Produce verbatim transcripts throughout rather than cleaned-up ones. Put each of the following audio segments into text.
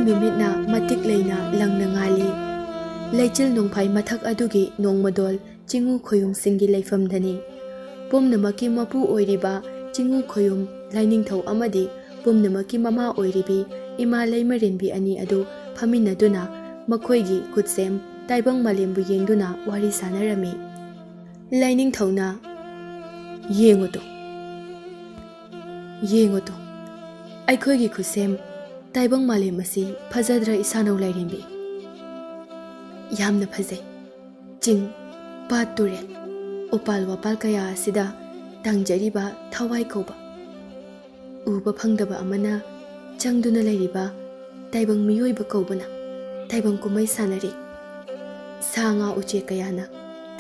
ꯅꯨꯃꯤꯠꯅ ꯃꯇꯤꯛ ꯂꯩꯅ ꯂꯪꯅ ꯉꯥꯜꯂꯤ꯫ ꯂꯩꯆꯤꯜ ꯅꯣꯡꯐꯥꯏ ꯃꯊꯛ ꯑꯗꯨꯒꯤ ꯅꯣꯡꯃꯗꯣꯜ ꯆꯤꯡꯎ ꯈꯣꯌꯨꯝꯁꯤꯡꯒꯤ ꯂꯩꯐꯝꯗꯅꯤ꯫ ꯄꯨꯝꯅꯃꯛꯀꯤ ꯃꯄꯨ ꯑꯣꯏꯔꯤꯕ ꯆꯤꯡꯎ ꯈꯣꯌꯨꯝ ꯂꯥꯏꯅꯤꯡꯊꯧ ꯑꯃꯗꯤ ꯄꯨꯝꯅꯃꯛꯀꯤ ꯃꯃꯥ ꯑꯣꯏꯔꯤꯕꯤ ꯏꯃꯥ ꯂꯩꯃꯔꯦꯟꯕꯤ ꯑꯅꯤ ꯑꯗꯨ ꯐꯝꯃꯤꯟꯅꯗꯨꯅ ꯃꯈꯣꯏꯒꯤ ꯈꯨꯠꯁꯦꯝ ꯇꯥꯏꯕꯪ ꯃꯥꯂꯦꯝꯕꯨ ꯌꯦꯡꯗꯨꯅ ꯋꯥꯔꯤ ꯁꯥꯟꯅꯔꯝꯃꯤ꯫ ꯂꯥꯏꯅꯤꯡꯊꯧꯅ, "ꯌꯦꯡꯉꯨ ꯇꯨ, ꯌꯦꯡꯉꯨ ꯇꯨ, ꯑꯩꯈꯣꯏꯒꯤ ꯈꯨꯠꯁꯦꯝ ꯇꯥꯏꯕꯪ ꯃꯥꯂꯦꯝ ꯑꯁꯤ ꯐꯖꯗ꯭ꯔꯥ ꯏꯁꯥꯅꯧ ꯂꯥꯏꯔꯦꯝꯕꯤ? ꯌꯥꯝꯅ ꯐꯖꯩ꯫ ꯆꯤꯡ, ꯄꯥꯠ, ꯇꯨꯔꯦꯜ, ꯎꯄꯥꯜ ꯋꯥꯄꯥꯜ ꯀꯌꯥ ꯑꯁꯤꯗ ꯇꯥꯡꯖꯔꯤꯕ ꯊꯋꯥꯏ ꯀꯧꯕ, ꯎꯕ ꯐꯪꯗꯕ ꯑꯃꯅ ꯆꯪꯗꯨꯅ ꯂꯩꯔꯤꯕ ꯇꯥꯏꯕꯪ ꯃꯤꯑꯣꯏꯕ ꯀꯧꯕꯅ ꯇꯥꯏꯕꯪ ꯀꯨꯝꯍꯩ ꯁꯥꯟꯅꯔꯤ꯫ ꯁꯥ ꯉꯥ ꯎꯆꯦꯛ ꯀꯌꯥꯅ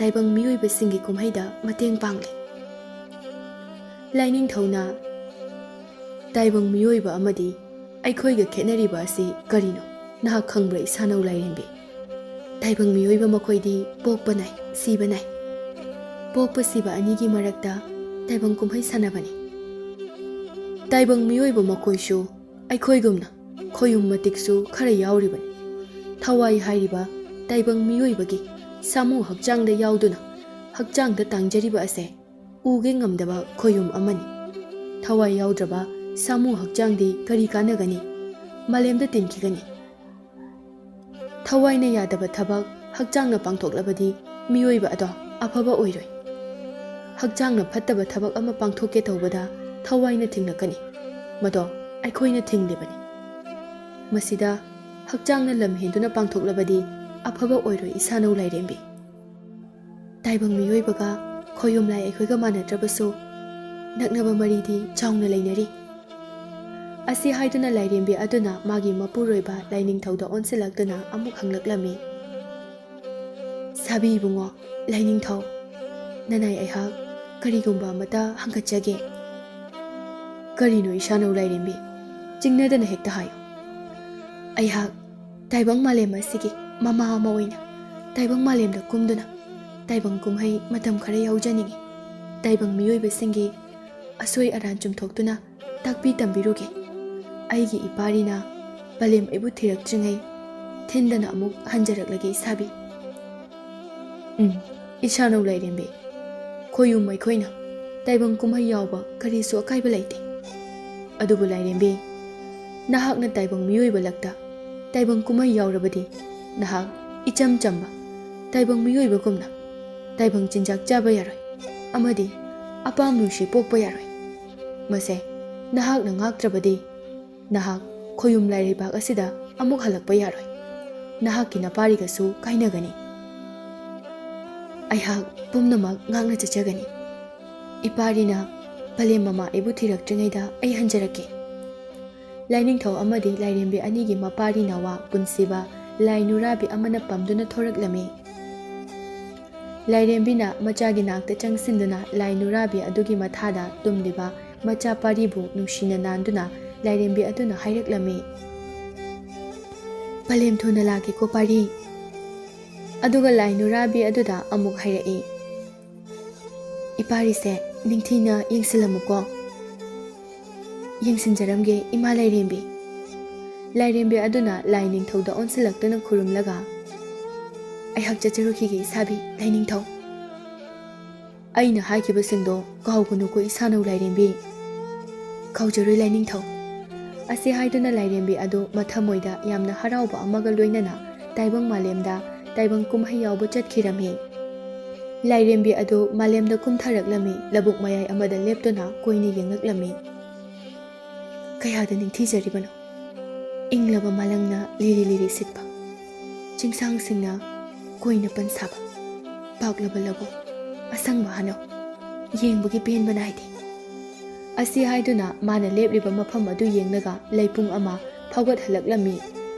ꯇꯥꯏꯕꯪ ꯃꯤꯑꯣꯏꯕꯁꯤꯡꯒꯤ ꯀꯨꯝꯍꯩꯗ ꯃꯇꯦꯡ ꯄꯥꯡꯂꯤ꯫" ꯂꯥꯏꯅꯤꯡꯊꯧꯅ, "ꯇꯥꯏꯕꯪ ꯃꯤꯑꯣꯏꯕ ꯑꯃꯗꯤ ꯑꯩꯈꯣꯏꯒ ꯈꯦꯠꯅꯔꯤꯕ ꯑꯁꯤ ꯀꯔꯤꯅꯣ? ꯅꯍꯥꯛ ꯈꯪꯕ꯭ꯔꯥ ꯏꯁꯥꯅꯧ ꯂꯥꯏꯔꯦꯝꯕꯤ? ꯇꯥꯏꯕꯪ ꯃꯤꯑꯣꯏꯕ ꯃꯈꯣꯏꯗꯤ ꯄꯣꯛꯄ ꯅꯥꯏ, ꯁꯤꯕ ꯅꯥꯏ꯫ ꯄꯣꯛꯄ ꯁꯤꯕ ꯑꯅꯤꯒꯤ ꯃꯔꯛꯇ ꯇꯥꯏꯕꯪ ꯀꯨꯝꯍꯩ ꯁꯥꯟꯅꯕꯅꯤ꯫ ꯇꯥꯏꯕꯪ ꯃꯤꯑꯣꯏꯕ ꯃꯈꯣꯏꯁꯨ ꯑꯩꯈꯣꯏꯒꯨꯝꯅ ꯈꯣꯌꯨꯝ ꯃꯇꯤꯛꯁꯨ ꯈꯔ ꯌꯥꯎꯔꯤꯕꯅꯤ꯫ ꯊꯋꯥꯏ ꯍꯥꯏꯔꯤꯕ ꯇꯥꯏꯕꯪ ꯃꯤꯑꯣꯏꯕꯒꯤ ꯁꯥꯃꯨ ꯍꯛꯆꯥꯡꯗ ꯌꯥꯎꯗꯨꯅ ꯍꯛꯆꯥꯡꯗ ꯇꯥꯡꯖꯔꯤꯕ ꯑꯁꯦ ꯎꯒꯦ ꯉꯝꯗꯕ ꯈꯣꯌꯨꯝ ꯑꯃꯅꯤ꯫ ꯊꯋꯥꯏ ꯌꯥꯎꯗ꯭ꯔꯕ ꯁꯥꯃꯨ ꯍꯛꯆꯥꯡꯗꯤ ꯀꯔꯤ ꯀꯥꯟꯅꯒꯅꯤ? ꯃꯥꯂꯦꯝꯗ ꯇꯤꯟꯈꯤꯒꯅꯤ꯫ ꯊꯋꯥꯏꯅ ꯌꯥꯗꯕ ꯊꯕꯛ ꯍꯛꯆꯥꯡꯅ ꯄꯥꯡꯊꯣꯛꯂꯕꯗꯤ ꯃꯤꯑꯣꯏꯕ ꯑꯗꯣ ꯑꯐꯕ ꯑꯣꯏꯔꯣꯏ꯫ ꯍꯛꯆꯥꯡꯅ ꯐꯠꯇꯕ ꯊꯕꯛ ꯑꯃ ꯄꯥꯡꯊꯣꯛꯀꯦ ꯇꯧꯕꯗ ꯊꯋꯥꯏꯅ ꯊꯤꯡꯂꯛꯀꯅꯤ꯫ ꯃꯗꯣ ꯑꯩꯈꯣꯏꯅ ꯊꯤꯡꯂꯤꯕꯅꯤ꯫ ꯃꯁꯤꯗ ꯍꯛꯆꯥꯡꯅ ꯂꯝ ꯍꯦꯟꯗꯨꯅ ꯄꯥꯡꯊꯣꯛꯂꯕꯗꯤ ꯑꯐꯕ ꯑꯣꯏꯔꯣꯏ ꯏꯁꯥꯅꯧ ꯂꯥꯏꯔꯦꯝꯕꯤ꯫ ꯇꯥꯏꯕꯪ ꯃꯤꯑꯣꯏꯕꯒ ꯈꯣꯌꯨꯝ ꯂꯥꯏ ꯑꯩꯈꯣꯏꯒ ꯃꯥꯟꯅꯗ꯭ꯔꯕꯁꯨ ꯅꯛꯅꯕ ꯃꯔꯤꯗꯤ ꯆꯥꯎꯅ ꯂꯩꯅꯔꯤ꯫" ꯑꯁꯤ ꯍꯥꯏꯗꯨꯅ ꯂꯥꯏꯔꯦꯝꯕꯤ ꯑꯗꯨꯅ ꯃꯥꯒꯤ ꯃꯄꯨꯔꯣꯏꯕ ꯂꯥꯏꯅꯤꯡꯊꯧꯗ ꯑꯣꯟꯁꯤꯜꯂꯛꯇꯨꯅ ꯑꯃꯨꯛ ꯍꯪꯂꯛꯂꯝꯃꯤ꯫ "ꯁꯥꯕꯤ ꯏꯕꯨꯡꯉꯣ, ꯂꯥꯏꯅꯤꯡꯊꯧ, ꯅꯅꯥꯏ ꯑꯩꯍꯥꯛ ꯀꯔꯤꯒꯨꯝꯕ ꯑꯃꯇ ꯍꯪꯒꯠꯆꯒꯦ꯫" "ꯀꯔꯤꯅꯣ ꯏꯁꯥꯅꯧ ꯂꯥꯏꯔꯦꯝꯕꯤ? ꯆꯤꯡꯅꯗꯅ ꯍꯦꯛꯇ ꯍꯥꯏꯌꯨ꯫" "ꯑꯩꯍꯥꯛ ꯇꯥꯏꯕꯪ ꯃꯥꯂꯦꯝ ꯑꯁꯤꯒꯤ ꯃꯃꯥ ꯑꯃ ꯑꯣꯏꯅ ꯇꯥꯏꯕꯪ ꯃꯥꯂꯦꯝꯗ ꯀꯨꯝꯗꯨꯅ ꯇꯥꯏꯕꯪ ꯀꯨꯝꯍꯩ ꯃꯇꯝ ꯈꯔ ꯌꯥꯎꯖꯅꯤꯡꯏ꯫ ꯇꯥꯏꯕꯪ ꯃꯤꯑꯣꯏꯕꯁꯤꯡꯒꯤ ꯑꯁꯣꯏ ꯑꯔꯥꯟ ꯆꯨꯝꯊꯣꯛꯇꯨꯅ ꯇꯥꯛꯄꯤ ꯇꯝꯕꯤꯔꯨꯒꯦ꯫ ꯑꯩꯒꯤ ꯏꯄꯥꯔꯤꯅ ꯄꯂꯦꯝ ꯑꯩꯕꯨ ꯊꯤꯔꯛꯇ꯭ꯔꯤꯉꯩ ꯊꯤꯟꯗꯅ ꯑꯃꯨꯛ ꯍꯟꯖꯔꯛꯂꯒꯦ ꯏꯁꯥꯕꯤ꯫ ꯎꯝ, ꯏꯁꯥꯅꯧ ꯂꯥꯏꯔꯦꯝꯕꯤ, ꯈꯣꯌꯨꯝ ꯑꯩꯈꯣꯏꯅ ꯇꯥꯏꯕꯪ ꯀꯨꯝꯍꯩ ꯌꯥꯎꯕ ꯀꯔꯤꯁꯨ ꯑꯀꯥꯏꯕ ꯂꯩꯇꯦ꯫ ꯑꯗꯨꯕꯨ ꯂꯥꯏꯔꯦꯝꯕꯤ, ꯅꯍꯥꯛꯅ ꯇꯥꯏꯕꯪ ꯃꯤꯑꯣꯏꯕ ꯂꯛꯇ ꯇꯥꯏꯕꯪ ꯀꯨꯝꯍꯩ ꯌꯥꯎꯔꯕꯗꯤ ꯅꯍꯥꯛ ꯏꯆꯝ ꯆꯝꯕ ꯇꯥꯏꯕꯪ ꯃꯤꯑꯣꯏꯕꯒꯨꯝꯅ ꯇꯥꯏꯕꯪ ꯆꯤꯟꯖꯥꯛ ꯆꯥꯕ ꯌꯥꯔꯣꯏ ꯑꯃꯗꯤ ꯑꯄꯥꯝ ꯅꯨꯡꯁꯤ ꯄꯣꯛꯄ ꯌꯥꯔꯣꯏ꯫ ꯃꯁꯦ ꯅꯍꯥꯛꯅ ꯉꯥꯛꯇ꯭ꯔꯕꯗꯤ ꯅꯍꯥꯛ ꯈꯣꯌꯨꯝ ꯂꯥꯏꯔꯩꯕꯥꯛ ꯑꯁꯤꯗ ꯑꯃꯨꯛ ꯍꯜꯂꯛꯄ ꯌꯥꯔꯣꯏ꯫ ꯅꯍꯥꯛꯀꯤ ꯅꯄꯥꯔꯤꯒꯁꯨ ꯀꯥꯏꯅꯒꯅꯤ꯫ ꯑꯩꯍꯥꯛ ꯄꯨꯝꯅꯃꯛ ꯉꯥꯛꯅ ꯆꯠꯆꯒꯅꯤ꯫ ꯏꯄꯥꯔꯤꯅ ꯄꯂꯦꯝ ꯃꯃꯥ ꯑꯩꯕꯨ ꯊꯤꯔꯛꯇ꯭ꯔꯤꯉꯩꯗ ꯑꯩ ꯍꯟꯖꯔꯛꯀꯦ꯫ ꯂꯥꯏꯅꯤꯡꯊꯧ ꯑꯃꯗꯤ ꯂꯥꯏꯔꯦꯝꯕꯤ ꯑꯅꯤꯒꯤ ꯃꯄꯥꯔꯤꯅ ꯋꯥ ꯄꯨꯟꯁꯤꯕ ꯂꯥꯏ ꯅꯨꯔꯥꯕꯤ ꯑꯃꯅ ꯄꯝꯗꯨꯅ ꯊꯣꯔꯛꯂꯝꯃꯤ꯫ ꯂꯥꯏꯔꯦꯝꯕꯤꯅ ꯃꯆꯥꯒꯤ ꯅꯥꯛꯇ ꯆꯪꯁꯤꯟꯗꯨꯅ ꯂꯥꯏ ꯅꯨꯔꯥꯕꯤ ꯑꯗꯨꯒꯤ ꯃꯊꯥꯗ ꯇꯨꯝꯂꯤꯕ ꯃꯆꯥ ꯄꯥꯔꯤꯕꯨ ꯅꯨꯡꯁꯤꯅ ꯅꯥꯟꯗꯨꯅ ꯂꯥꯏꯔꯦꯝꯕꯤ ꯑꯗꯨꯅ ꯍꯥꯏꯔꯛꯂꯝꯃꯤ, "ꯄꯂꯦꯝ ꯊꯨꯅ ꯂꯥꯛꯀꯦꯀꯣ ꯄꯥꯔꯤ"꯫ ꯑꯗꯨꯒ ꯂꯥꯏ ꯅꯨꯔꯥꯕꯤ ꯑꯗꯨꯗ ꯑꯃꯨꯛ ꯍꯥꯏꯔꯛꯏ, "ꯏꯄꯥꯔꯤꯁꯦ ꯅꯤꯡꯊꯤꯅ ꯌꯦꯡꯁꯤꯜꯂꯝꯃꯨꯀꯣ"꯫ "ꯌꯦꯡꯁꯤꯟꯖꯔꯝꯒꯦ ꯏꯃꯥ ꯂꯥꯏꯔꯦꯝꯕꯤ"꯫ ꯂꯥꯏꯔꯦꯝꯕꯤ ꯑꯗꯨꯅ ꯂꯥꯏ ꯅꯤꯡꯊꯧꯗ ꯑꯣꯟꯁꯤꯜꯂꯛꯇꯨꯅ ꯈꯨꯔꯨꯝꯂꯒ, "ꯑꯩꯍꯥꯛ ꯆꯠꯆꯔꯨꯈꯤꯒꯦ ꯏꯁꯥꯕꯤ ꯂꯥꯏꯅꯤꯡꯊꯧ"꯫ "ꯑꯩꯅ ꯍꯥꯏꯈꯤꯕꯁꯤꯡꯗꯣ ꯀꯥꯎꯒꯅꯨꯀꯣ ꯏꯁꯥꯅꯧ ꯂꯥꯏꯔꯦꯝꯕꯤ"꯫ "ꯀꯥꯎꯖꯔꯣꯏ ꯂꯥꯏꯅꯤꯡꯊꯧ"꯫ ꯑꯁꯤ ꯍꯥꯏꯗꯨꯅ ꯂꯥꯏꯔꯦꯝꯕꯤ ꯑꯗꯨ ꯃꯊꯃꯣꯏꯗ ꯌꯥꯝꯅ ꯍꯔꯥꯎꯕ ꯑꯃꯒ ꯂꯣꯏꯅꯅ ꯇꯥꯏꯕꯪ ꯃꯥꯂꯦꯝꯗ ꯇꯥꯏꯕꯪ ꯀꯨꯝꯍꯩ ꯌꯥꯎꯕ ꯆꯠꯈꯤꯔꯝꯃꯤ꯫ ꯂꯥꯏꯔꯦꯝꯕꯤ ꯑꯗꯨ ꯃꯥꯂꯦꯝꯗ ꯀꯨꯝꯊꯔꯛꯂꯝꯃꯤ꯫ ꯂꯧꯕꯨꯛ ꯃꯌꯥꯏ ꯑꯃꯗ ꯂꯦꯞꯇꯨꯅ ꯀꯣꯏꯅ ꯌꯦꯡꯂꯛꯂꯝꯃꯤ꯫ ꯀꯌꯥꯗ ꯅꯤꯡꯊꯤꯖꯔꯤꯕꯅꯣ! ꯏꯪꯂꯕ ꯃꯥꯂꯪꯅ ꯂꯤꯔꯤ ꯂꯤꯔꯤ ꯁꯤꯠꯄ, ꯆꯤꯡꯁꯥꯡꯁꯤꯡꯅ ꯀꯣꯏꯅ ꯄꯟ ꯁꯥꯕ, ꯄꯥꯛꯂꯕ ꯂꯧꯕꯨꯛ, ꯑꯁꯪꯕ ꯍꯅꯧ, ꯌꯦꯡꯕꯒꯤ ꯄꯦꯟꯕ ꯅꯥꯏꯗꯦ꯫ ꯑꯁꯤ ꯍꯥꯏꯗꯨꯅ ꯃꯥꯅ ꯂꯦꯞꯂꯤꯕ ꯃꯐꯝ ꯑꯗꯨ ꯌꯦꯡꯂꯒ ꯂꯩꯄꯨꯡ ꯑꯃ ꯐꯥꯎꯒꯠꯍꯜꯂꯛꯂꯝꯃꯤ꯫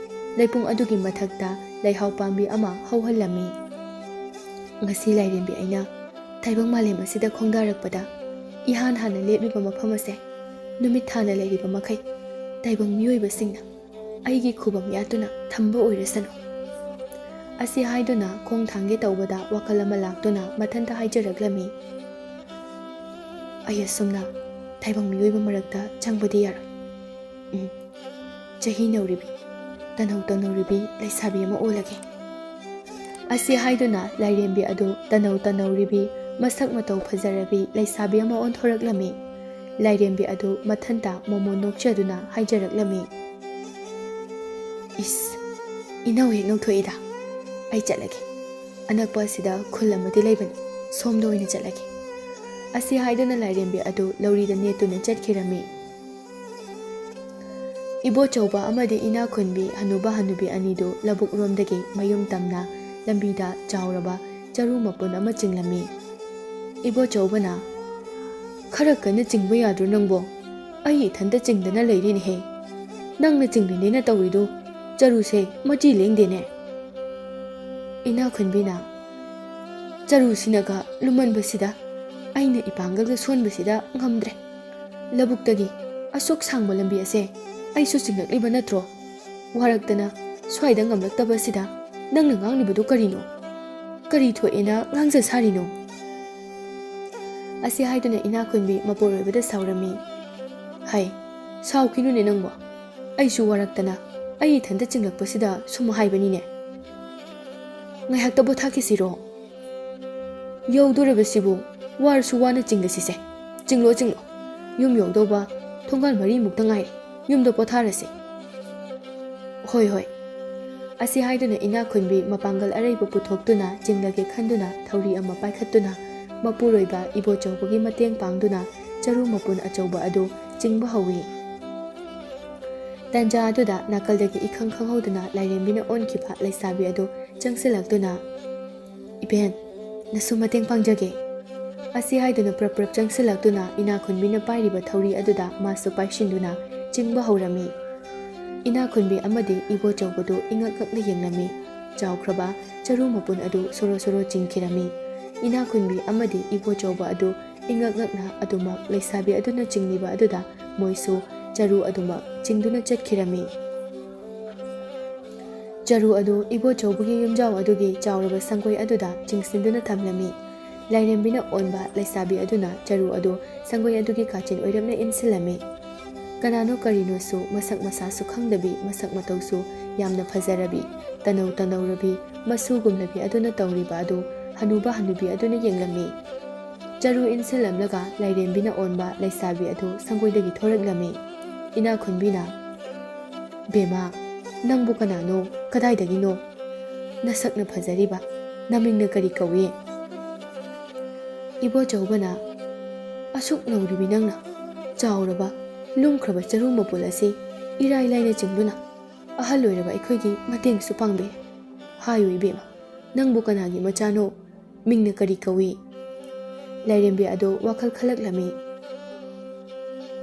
ꯂꯩꯄꯨꯡ ꯑꯗꯨꯒꯤ ꯃꯊꯛꯇ ꯂꯩꯍꯥꯎ ꯄꯥꯝꯕꯤ ꯑꯃ ꯍꯧꯍꯜꯂꯝꯃꯤ꯫ ꯉꯁꯤ ꯂꯥꯏꯔꯦꯝꯕꯤ ꯑꯩꯅ ꯇꯥꯏꯕꯪ ꯃꯥꯂꯦꯝ ꯑꯁꯤꯗ ꯈꯣꯡꯗꯥꯔꯛꯄꯗ ꯏꯍꯥꯟ ꯍꯥꯟꯅ ꯂꯦꯞꯂꯤꯕ ꯃꯐꯝ ꯑꯁꯦ ꯅꯨꯃꯤꯠ ꯊꯥꯅ ꯂꯩꯔꯤꯕ ꯃꯈꯩ ꯇꯥꯏꯕꯪ ꯃꯤꯑꯣꯏꯕꯁꯤꯡꯅ ꯑꯩꯒꯤ ꯈꯨꯕꯝ ꯌꯥꯠꯇꯨꯅ ꯊꯝꯕ ꯑꯣꯏꯔꯁꯅꯨ꯫ ꯑꯁꯤ ꯍꯥꯏꯗꯨꯅ ꯈꯣꯡ ꯊꯥꯡꯒꯦ ꯇꯧꯕꯗ ꯋꯥꯈꯜ ꯑꯃ ꯂꯥꯛꯇꯨꯅ ꯃꯊꯟꯇ ꯍꯥꯏꯖꯔꯛꯂꯝꯃꯤ, "ꯑꯩ ꯑꯁꯨꯝꯅ ꯇꯥꯏꯕꯪ ꯃꯤꯑꯣꯏꯕ ꯃꯔꯛꯇ ꯆꯪꯕꯗꯤ ꯌꯥꯔꯣꯏ꯫ ꯎꯝ, ꯆꯍꯤ ꯅꯧꯔꯤꯕꯤ, ꯇꯅꯧ ꯇꯅꯧꯔꯤꯕꯤ ꯂꯩꯁꯥꯕꯤ ꯑꯃ ꯑꯣꯜꯂꯒꯦ꯫ ꯑꯁꯤ ꯍꯥꯏꯗꯨꯅ ꯂꯥꯏꯔꯦꯝꯕꯤ ꯑꯗꯨ ꯇꯅꯧ ꯇꯅꯧꯔꯤꯕꯤ, ꯃꯁꯛ ꯃꯇꯧ ꯐꯖꯔꯕꯤ ꯂꯩꯁꯥꯕꯤ ꯑꯃ ꯑꯣꯟꯊꯣꯔꯛꯂꯝꯃꯤ꯫ ꯂꯥꯏꯔꯦꯝꯕꯤ ꯑꯗꯨ ꯃꯊꯟꯇ ꯃꯣꯃꯣꯟ ꯅꯣꯛꯆꯗꯨꯅ ꯍꯥꯏꯖꯔꯛꯂꯝꯃꯤ, "ꯏꯁ, ꯏꯅꯧ ꯍꯦꯛ ꯅꯧꯊꯣꯛꯏꯗ꯫ ꯑꯩ ꯆꯠꯂꯒꯦ꯫ ꯑꯅꯛꯄ ꯑꯁꯤꯗ ꯈꯨꯜ ꯑꯃꯗꯤ ꯂꯩꯕꯅꯤ, ꯁꯣꯝꯗ ꯑꯣꯏꯅ ꯆꯠꯂꯒꯦ"꯫ ꯑꯁꯤ ꯍꯥꯏꯗꯨꯅ ꯂꯥꯏꯔꯦꯝꯕꯤ ꯑꯗꯨ ꯂꯧꯔꯤꯗ ꯅꯦꯠꯇꯨꯅ ꯆꯠꯈꯤꯔꯝꯃꯤ꯫ ꯏꯕꯣꯆꯧꯕ ꯑꯃꯗꯤ ꯏꯅꯥꯈꯨꯟꯕꯤ ꯍꯅꯨꯕ ꯍꯅꯨꯕꯤ ꯑꯅꯤꯗꯨ ꯂꯧꯕꯨꯛ ꯔꯣꯝꯗꯒꯤ ꯃꯌꯨꯝ ꯇꯝꯅ ꯂꯝꯕꯤꯗ ꯆꯥꯎꯔꯕ ꯆꯔꯨ ꯃꯄꯨꯟ ꯑꯃ ꯆꯤꯡꯂꯝꯃꯤ꯫ ꯏꯕꯣꯆꯧꯕꯅ, "ꯈꯔ ꯀꯟꯅ ꯆꯤꯡꯕ ꯌꯥꯗ꯭ꯔꯣ ꯅꯪꯕꯣ? ꯑꯩ ꯏꯊꯟꯇ ꯆꯤꯡꯗꯅ ꯂꯩꯔꯤꯅꯦꯍꯦ꯫ ꯅꯪꯅ ꯆꯤꯡꯂꯤꯅꯦꯅ ꯇꯧꯔꯤꯗꯨ ꯆꯔꯨꯁꯦ ꯃꯆꯤ ꯂꯦꯡꯗꯦꯅꯦ"꯫ ꯏꯅꯥꯈꯨꯟꯕꯤꯅ, "ꯆꯔꯨꯁꯤꯅꯒ ꯂꯨꯝꯃꯟꯕꯁꯤꯗ ꯑꯩꯅ ꯏꯄꯥꯡꯒꯜꯗ ꯁꯣꯟꯕꯁꯤꯗ ꯉꯝꯗ꯭ꯔꯦ꯫ ꯂꯧꯕꯨꯛꯇꯒꯤ ꯑꯁꯨꯛ ꯁꯥꯡꯕ ꯂꯝꯕꯤ ꯑꯁꯦ ꯑꯩꯁꯨ ꯆꯤꯡꯂꯛꯂꯤꯕ ꯅꯠꯇ꯭ꯔꯣ? ꯋꯥꯔꯛꯇꯅ ꯁ꯭ꯋꯥꯏꯗ ꯉꯝꯂꯛꯇꯕꯁꯤꯗ ꯅꯪꯅ ꯉꯥꯡꯂꯤꯕꯗꯨ ꯀꯔꯤꯅꯣ? ꯀꯔꯤ ꯊꯣꯛꯑꯦꯅ ꯉꯥꯡꯖ ꯁꯥꯔꯤꯅꯣ?" ꯑꯁꯤ ꯍꯥꯏꯗꯨꯅ ꯏꯅꯥꯈꯨꯟꯕꯤ ꯃꯄꯨꯔꯣꯏꯕꯗ ꯁꯥꯎꯔꯝꯃꯤ꯫ "ꯍꯩ, ꯁꯥꯎꯈꯤꯅꯨꯅꯦ ꯅꯪꯕꯣ꯫ ꯑꯩꯁꯨ ꯋꯥꯔꯛꯇꯅ ꯑꯩ ꯏꯊꯟꯇ ꯆꯤꯡꯂꯛꯄꯁꯤꯗ ꯁꯨꯝ ꯍꯥꯏꯕꯅꯤꯅꯦ꯫ ꯉꯥꯏꯍꯥꯛꯇ ꯄꯣꯊꯥꯈꯤꯁꯤꯔꯣ?" "ꯌꯧꯗꯣꯔꯕꯁꯤꯕꯨ ꯋꯥꯔꯁꯨ ꯋꯥꯅ ꯆꯤꯡꯂꯁꯤꯁꯦ꯫ ꯆꯤꯡꯂꯣ, ꯆꯤꯡꯂꯣ꯫ ꯌꯨꯝ ꯌꯧꯗꯧꯕ ꯊꯣꯡꯒꯥꯜ ꯃꯔꯤꯃꯨꯛꯇ ꯉꯥꯏꯔꯦ꯫ ꯌꯨꯝꯗ ꯄꯣꯊꯥꯔꯁꯤ"꯫ "ꯍꯣꯏ, ꯍꯣꯏ"꯫ ꯑꯁꯤ ꯍꯥꯏꯗꯨꯅ ꯏꯅꯥꯈꯨꯟꯕꯤ ꯃꯄꯥꯡꯒꯜ ꯑꯔꯩꯕ ꯄꯨꯊꯣꯛꯇꯨꯅ ꯆꯤꯡꯂꯒꯦ ꯈꯟꯗꯨꯅ ꯊꯧꯔꯤ ꯑꯃ ꯄꯥꯏꯈꯠꯇꯨꯅ ꯃꯄꯨꯔꯣꯏꯕ ꯏꯕꯣꯆꯧꯕꯒꯤ ꯃꯇꯦꯡ ꯄꯥꯡꯗꯨꯅ ꯆꯔꯨ ꯃꯄꯨꯟ ꯑꯆꯧꯕ ꯑꯗꯨ ꯆꯤꯡꯕ ꯍꯧꯏ꯫ ꯇꯟꯖꯥ ꯑꯗꯨꯗ ꯅꯥꯀꯜꯗꯒꯤ ꯏꯈꯪ ꯈꯪꯍꯧꯗꯅ ꯂꯥꯏꯔꯦꯝꯕꯤꯅ ꯑꯣꯟꯈꯤꯕ ꯂꯩꯁꯥꯕꯤ ꯑꯗꯨ ꯆꯪꯁꯤꯜꯂꯛꯇꯨꯅ, "ꯏꯕꯦꯟ, ꯅꯁꯨ ꯃꯇꯦꯡ ꯄꯥꯡꯖꯒꯦ"꯫ ꯑꯁꯤ ꯍꯥꯏꯗꯨꯅ ꯄ꯭ꯔꯞ ꯄ꯭ꯔꯞ ꯆꯪꯁꯤꯜꯂꯛꯇꯨꯅ ꯏꯅꯥꯈꯨꯟꯕꯤꯅ ꯄꯥꯏꯔꯤꯕ ꯊꯧꯔꯤ ꯑꯗꯨꯗ ꯃꯥꯁꯨ ꯄꯥꯏꯁꯤꯟꯗꯨꯅ ꯆꯤꯡꯕ ꯍꯧꯔꯝꯃꯤ꯫ ꯏꯅꯥꯈꯨꯟꯕꯤ ꯑꯃꯗꯤ ꯏꯕꯣꯆꯧꯕꯗꯨ ꯏꯉꯛ ꯉꯛꯅ ꯌꯦꯡꯂꯝꯃꯤ꯫ ꯆꯥꯎꯈ꯭ꯔꯕ ꯆꯔꯨ ꯃꯄꯨꯟ ꯑꯗꯨ ꯁꯣꯔꯣ ꯁꯣꯔꯣ ꯆꯤꯡꯈꯤꯔꯝꯃꯤ꯫ ꯏꯅꯥꯈꯨꯟꯕꯤ ꯑꯃꯗꯤ ꯏꯕꯣꯆꯧꯕ ꯑꯗꯨ ꯏꯉꯛ ꯉꯛꯅ ꯑꯗꯨꯃꯛ ꯂꯩꯁꯥꯕꯤ ꯑꯗꯨꯅ ꯆꯤꯡꯂꯤꯕ ꯑꯗꯨꯗ ꯃꯣꯏꯁꯨ ꯆꯔꯨ ꯑꯗꯨꯃꯛ ꯆꯤꯡꯗꯨꯅ ꯆꯠꯈꯤꯔꯝꯃꯤ꯫ ꯆꯔꯨ ꯑꯗꯨ ꯏꯕꯣꯆꯧꯕꯒꯤ ꯌꯨꯝꯖꯥꯎ ꯑꯗꯨꯒꯤ ꯆꯥꯎꯔꯕ ꯁꯪꯒꯣꯏ ꯑꯗꯨꯗ ꯆꯤꯡꯁꯤꯟꯗꯨꯅ ꯊꯝꯂꯝꯃꯤ꯫ ꯂꯥꯏꯔꯦꯝꯕꯤꯅ ꯑꯣꯟꯕ ꯂꯩꯁꯥꯕꯤ ꯑꯗꯨꯅ ꯆꯔꯨ ꯑꯗꯨ ꯁꯪꯒꯣꯏ ꯑꯗꯨꯒꯤ ꯀꯥꯆꯤꯟ ꯑꯣꯏꯔꯞꯅ ꯏꯟꯁꯤꯜꯂꯝꯃꯤ꯫ ꯀꯅꯥꯅꯣ ꯀꯔꯤꯅꯣꯁꯨ ꯃꯁꯛ ꯃꯁꯥꯁꯨ ꯈꯪꯗꯕꯤ, ꯃꯁꯛ ꯃꯇꯧꯁꯨ ꯌꯥꯝꯅ ꯐꯖꯔꯕꯤ, ꯇꯅꯧ ꯇꯅꯧꯔꯕꯤ, ꯃꯁꯨꯒꯨꯝꯂꯕꯤ ꯑꯗꯨꯅ ꯇꯧꯔꯤꯕ ꯑꯗꯨ ꯍꯅꯨꯕ ꯍꯅꯨꯕꯤ ꯑꯗꯨꯅ ꯌꯦꯡꯂꯝꯃꯤ꯫ ꯆꯔꯨ ꯏꯟꯁꯤꯜꯂꯝꯂꯒ ꯂꯥꯏꯔꯦꯝꯕꯤꯅ ꯑꯣꯟꯕ ꯂꯩꯁꯥꯕꯤ ꯑꯗꯨ ꯁꯪꯒꯣꯏꯗꯒꯤ ꯊꯣꯔꯛꯂꯝꯃꯤ꯫ ꯏꯅꯥꯈꯨꯟꯕꯤꯅ, "ꯕꯦꯝꯃ, ꯅꯪꯕꯨ ꯀꯅꯥꯅꯣ? ꯀꯗꯥꯏꯗꯒꯤꯅꯣ? ꯅꯁꯛꯅ ꯐꯖꯔꯤꯕ, ꯅꯃꯤꯡꯅ ꯀꯔꯤ ꯀꯧꯏ?" ꯏꯕꯣꯆꯧꯕꯅ, "ꯑꯁꯨꯛ ꯅꯧꯔꯤꯕꯤ ꯅꯪꯅ ꯆꯥꯎꯔꯕ, ꯂꯨꯝꯈ꯭ꯔꯕ ꯆꯔꯨ ꯃꯄꯨꯜ ꯑꯁꯤ ꯏꯔꯥꯏ ꯂꯥꯏꯅ ꯆꯤꯡꯗꯨꯅ ꯑꯍꯜ ꯑꯣꯏꯔꯕ ꯑꯩꯈꯣꯏꯒꯤ ꯃꯇꯦꯡꯁꯨ ꯄꯥꯡꯕꯤ꯫ ꯍꯥꯏꯌꯨ ꯏꯕꯦꯝꯃ, ꯅꯪꯕꯨ ꯀꯅꯥꯒꯤ ꯃꯆꯥꯅꯣ? ꯃꯤꯡꯅ ꯀꯔꯤ ꯀꯧꯏ?" ꯂꯥꯏꯔꯦꯝꯕꯤ ꯑꯗꯨ ꯋꯥꯈꯜ ꯈꯜꯂꯛꯂꯝꯃꯤ꯫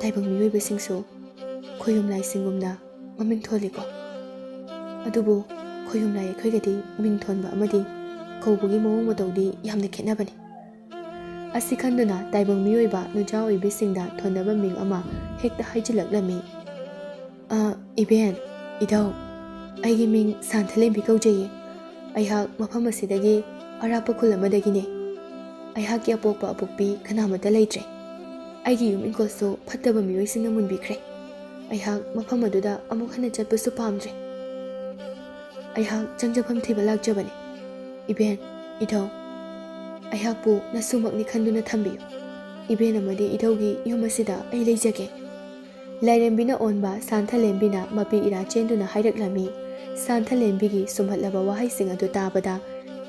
ꯇꯥꯏꯕꯪ ꯃꯤꯑꯣꯏꯕꯁꯤꯡꯁꯨ ꯈꯣꯌꯨꯝ ꯂꯥꯏꯁꯤꯡꯒꯨꯝꯅ ꯃꯃꯤꯡ ꯊꯣꯜꯂꯤꯀꯣ꯫ ꯑꯗꯨꯕꯨ ꯈꯣꯌꯨꯝ ꯂꯥꯏ ꯑꯩꯈꯣꯏꯒꯗꯤ ꯃꯤꯡ ꯊꯣꯟꯕ ꯑꯃꯗꯤ ꯀꯧꯕꯒꯤ ꯃꯑꯣꯡ ꯃꯇꯧꯗꯤ ꯌꯥꯝꯅ ꯈꯦꯠꯅꯕꯅꯤ꯫ ꯑꯁꯤ ꯈꯟꯗꯨꯅ ꯇꯥꯏꯕꯪ ꯃꯤꯑꯣꯏꯕ ꯅꯨꯆꯥ ꯑꯣꯏꯕꯤꯁꯤꯡꯗ ꯊꯣꯟꯅꯕ ꯃꯤꯡ ꯑꯃ ꯍꯦꯛꯇ ꯍꯥꯏꯖꯤꯜꯂꯛꯂꯝꯃꯤ꯫ "ꯑ, ꯏꯕꯦꯟ, ꯏꯙꯧ, ꯑꯩꯒꯤ ꯃꯤꯡ ꯁꯥꯟꯊꯂꯦꯝꯕꯤ ꯀꯧꯖꯩꯌꯦ꯫ ꯑꯩꯍꯥꯛ ꯃꯐꯝ ꯑꯁꯤꯗꯒꯤ ꯑꯔꯥꯞꯄ ꯈꯨꯜ ꯑꯃꯗꯒꯤꯅꯦ꯫ ꯑꯩꯍꯥꯛꯀꯤ ꯑꯄꯣꯛꯄ ꯑꯄꯣꯛꯄꯤ ꯀꯅꯥꯃꯠꯇ ꯂꯩꯇ꯭ꯔꯦ꯫ ꯑꯩꯒꯤ ꯌꯨꯝ ꯏꯪꯈꯣꯜꯁꯨ ꯐꯠꯇꯕ ꯃꯤꯑꯣꯏꯁꯤꯡꯅ ꯃꯨꯟꯕꯤꯈ꯭ꯔꯦ꯫ ꯑꯩꯍꯥꯛ ꯃꯐꯝ ꯑꯗꯨꯗ ꯑꯃꯨꯛ ꯍꯟꯅ ꯆꯠꯄꯁꯨ ꯄꯥꯝꯗ꯭ꯔꯦ꯫ ꯑꯩꯍꯥꯛ ꯆꯪꯖꯐꯝ ꯊꯤꯕ ꯂꯥꯛꯆꯕꯅꯤ꯫ ꯏꯕꯦꯟ, ꯏꯙꯧ, ꯑꯩꯍꯥꯛꯄꯨ ꯅꯁꯨꯃꯛꯅꯤ ꯈꯟꯗꯨꯅ ꯊꯝꯕꯤꯌꯨ꯫ ꯏꯕꯦꯟ ꯑꯃꯗꯤ ꯏꯙꯧꯒꯤ ꯌꯨꯝ ꯑꯁꯤꯗ ꯑꯩ ꯂꯩꯖꯒꯦ꯫" ꯂꯥꯏꯔꯦꯝꯕꯤꯅ ꯑꯣꯟꯕ ꯁꯥꯟꯊꯂꯦꯝꯕꯤꯅ ꯃꯄꯤ ꯏꯔꯥ ꯆꯦꯟꯗꯨꯅ ꯍꯥꯏꯔꯛꯂꯝꯃꯤ꯫ ꯁꯥꯟꯊꯂꯦꯝꯕꯤꯒꯤ ꯁꯨꯝꯍꯠꯂꯕ ꯋꯥꯍꯩꯁꯤꯡ ꯑꯗꯨ ꯇꯥꯕꯗ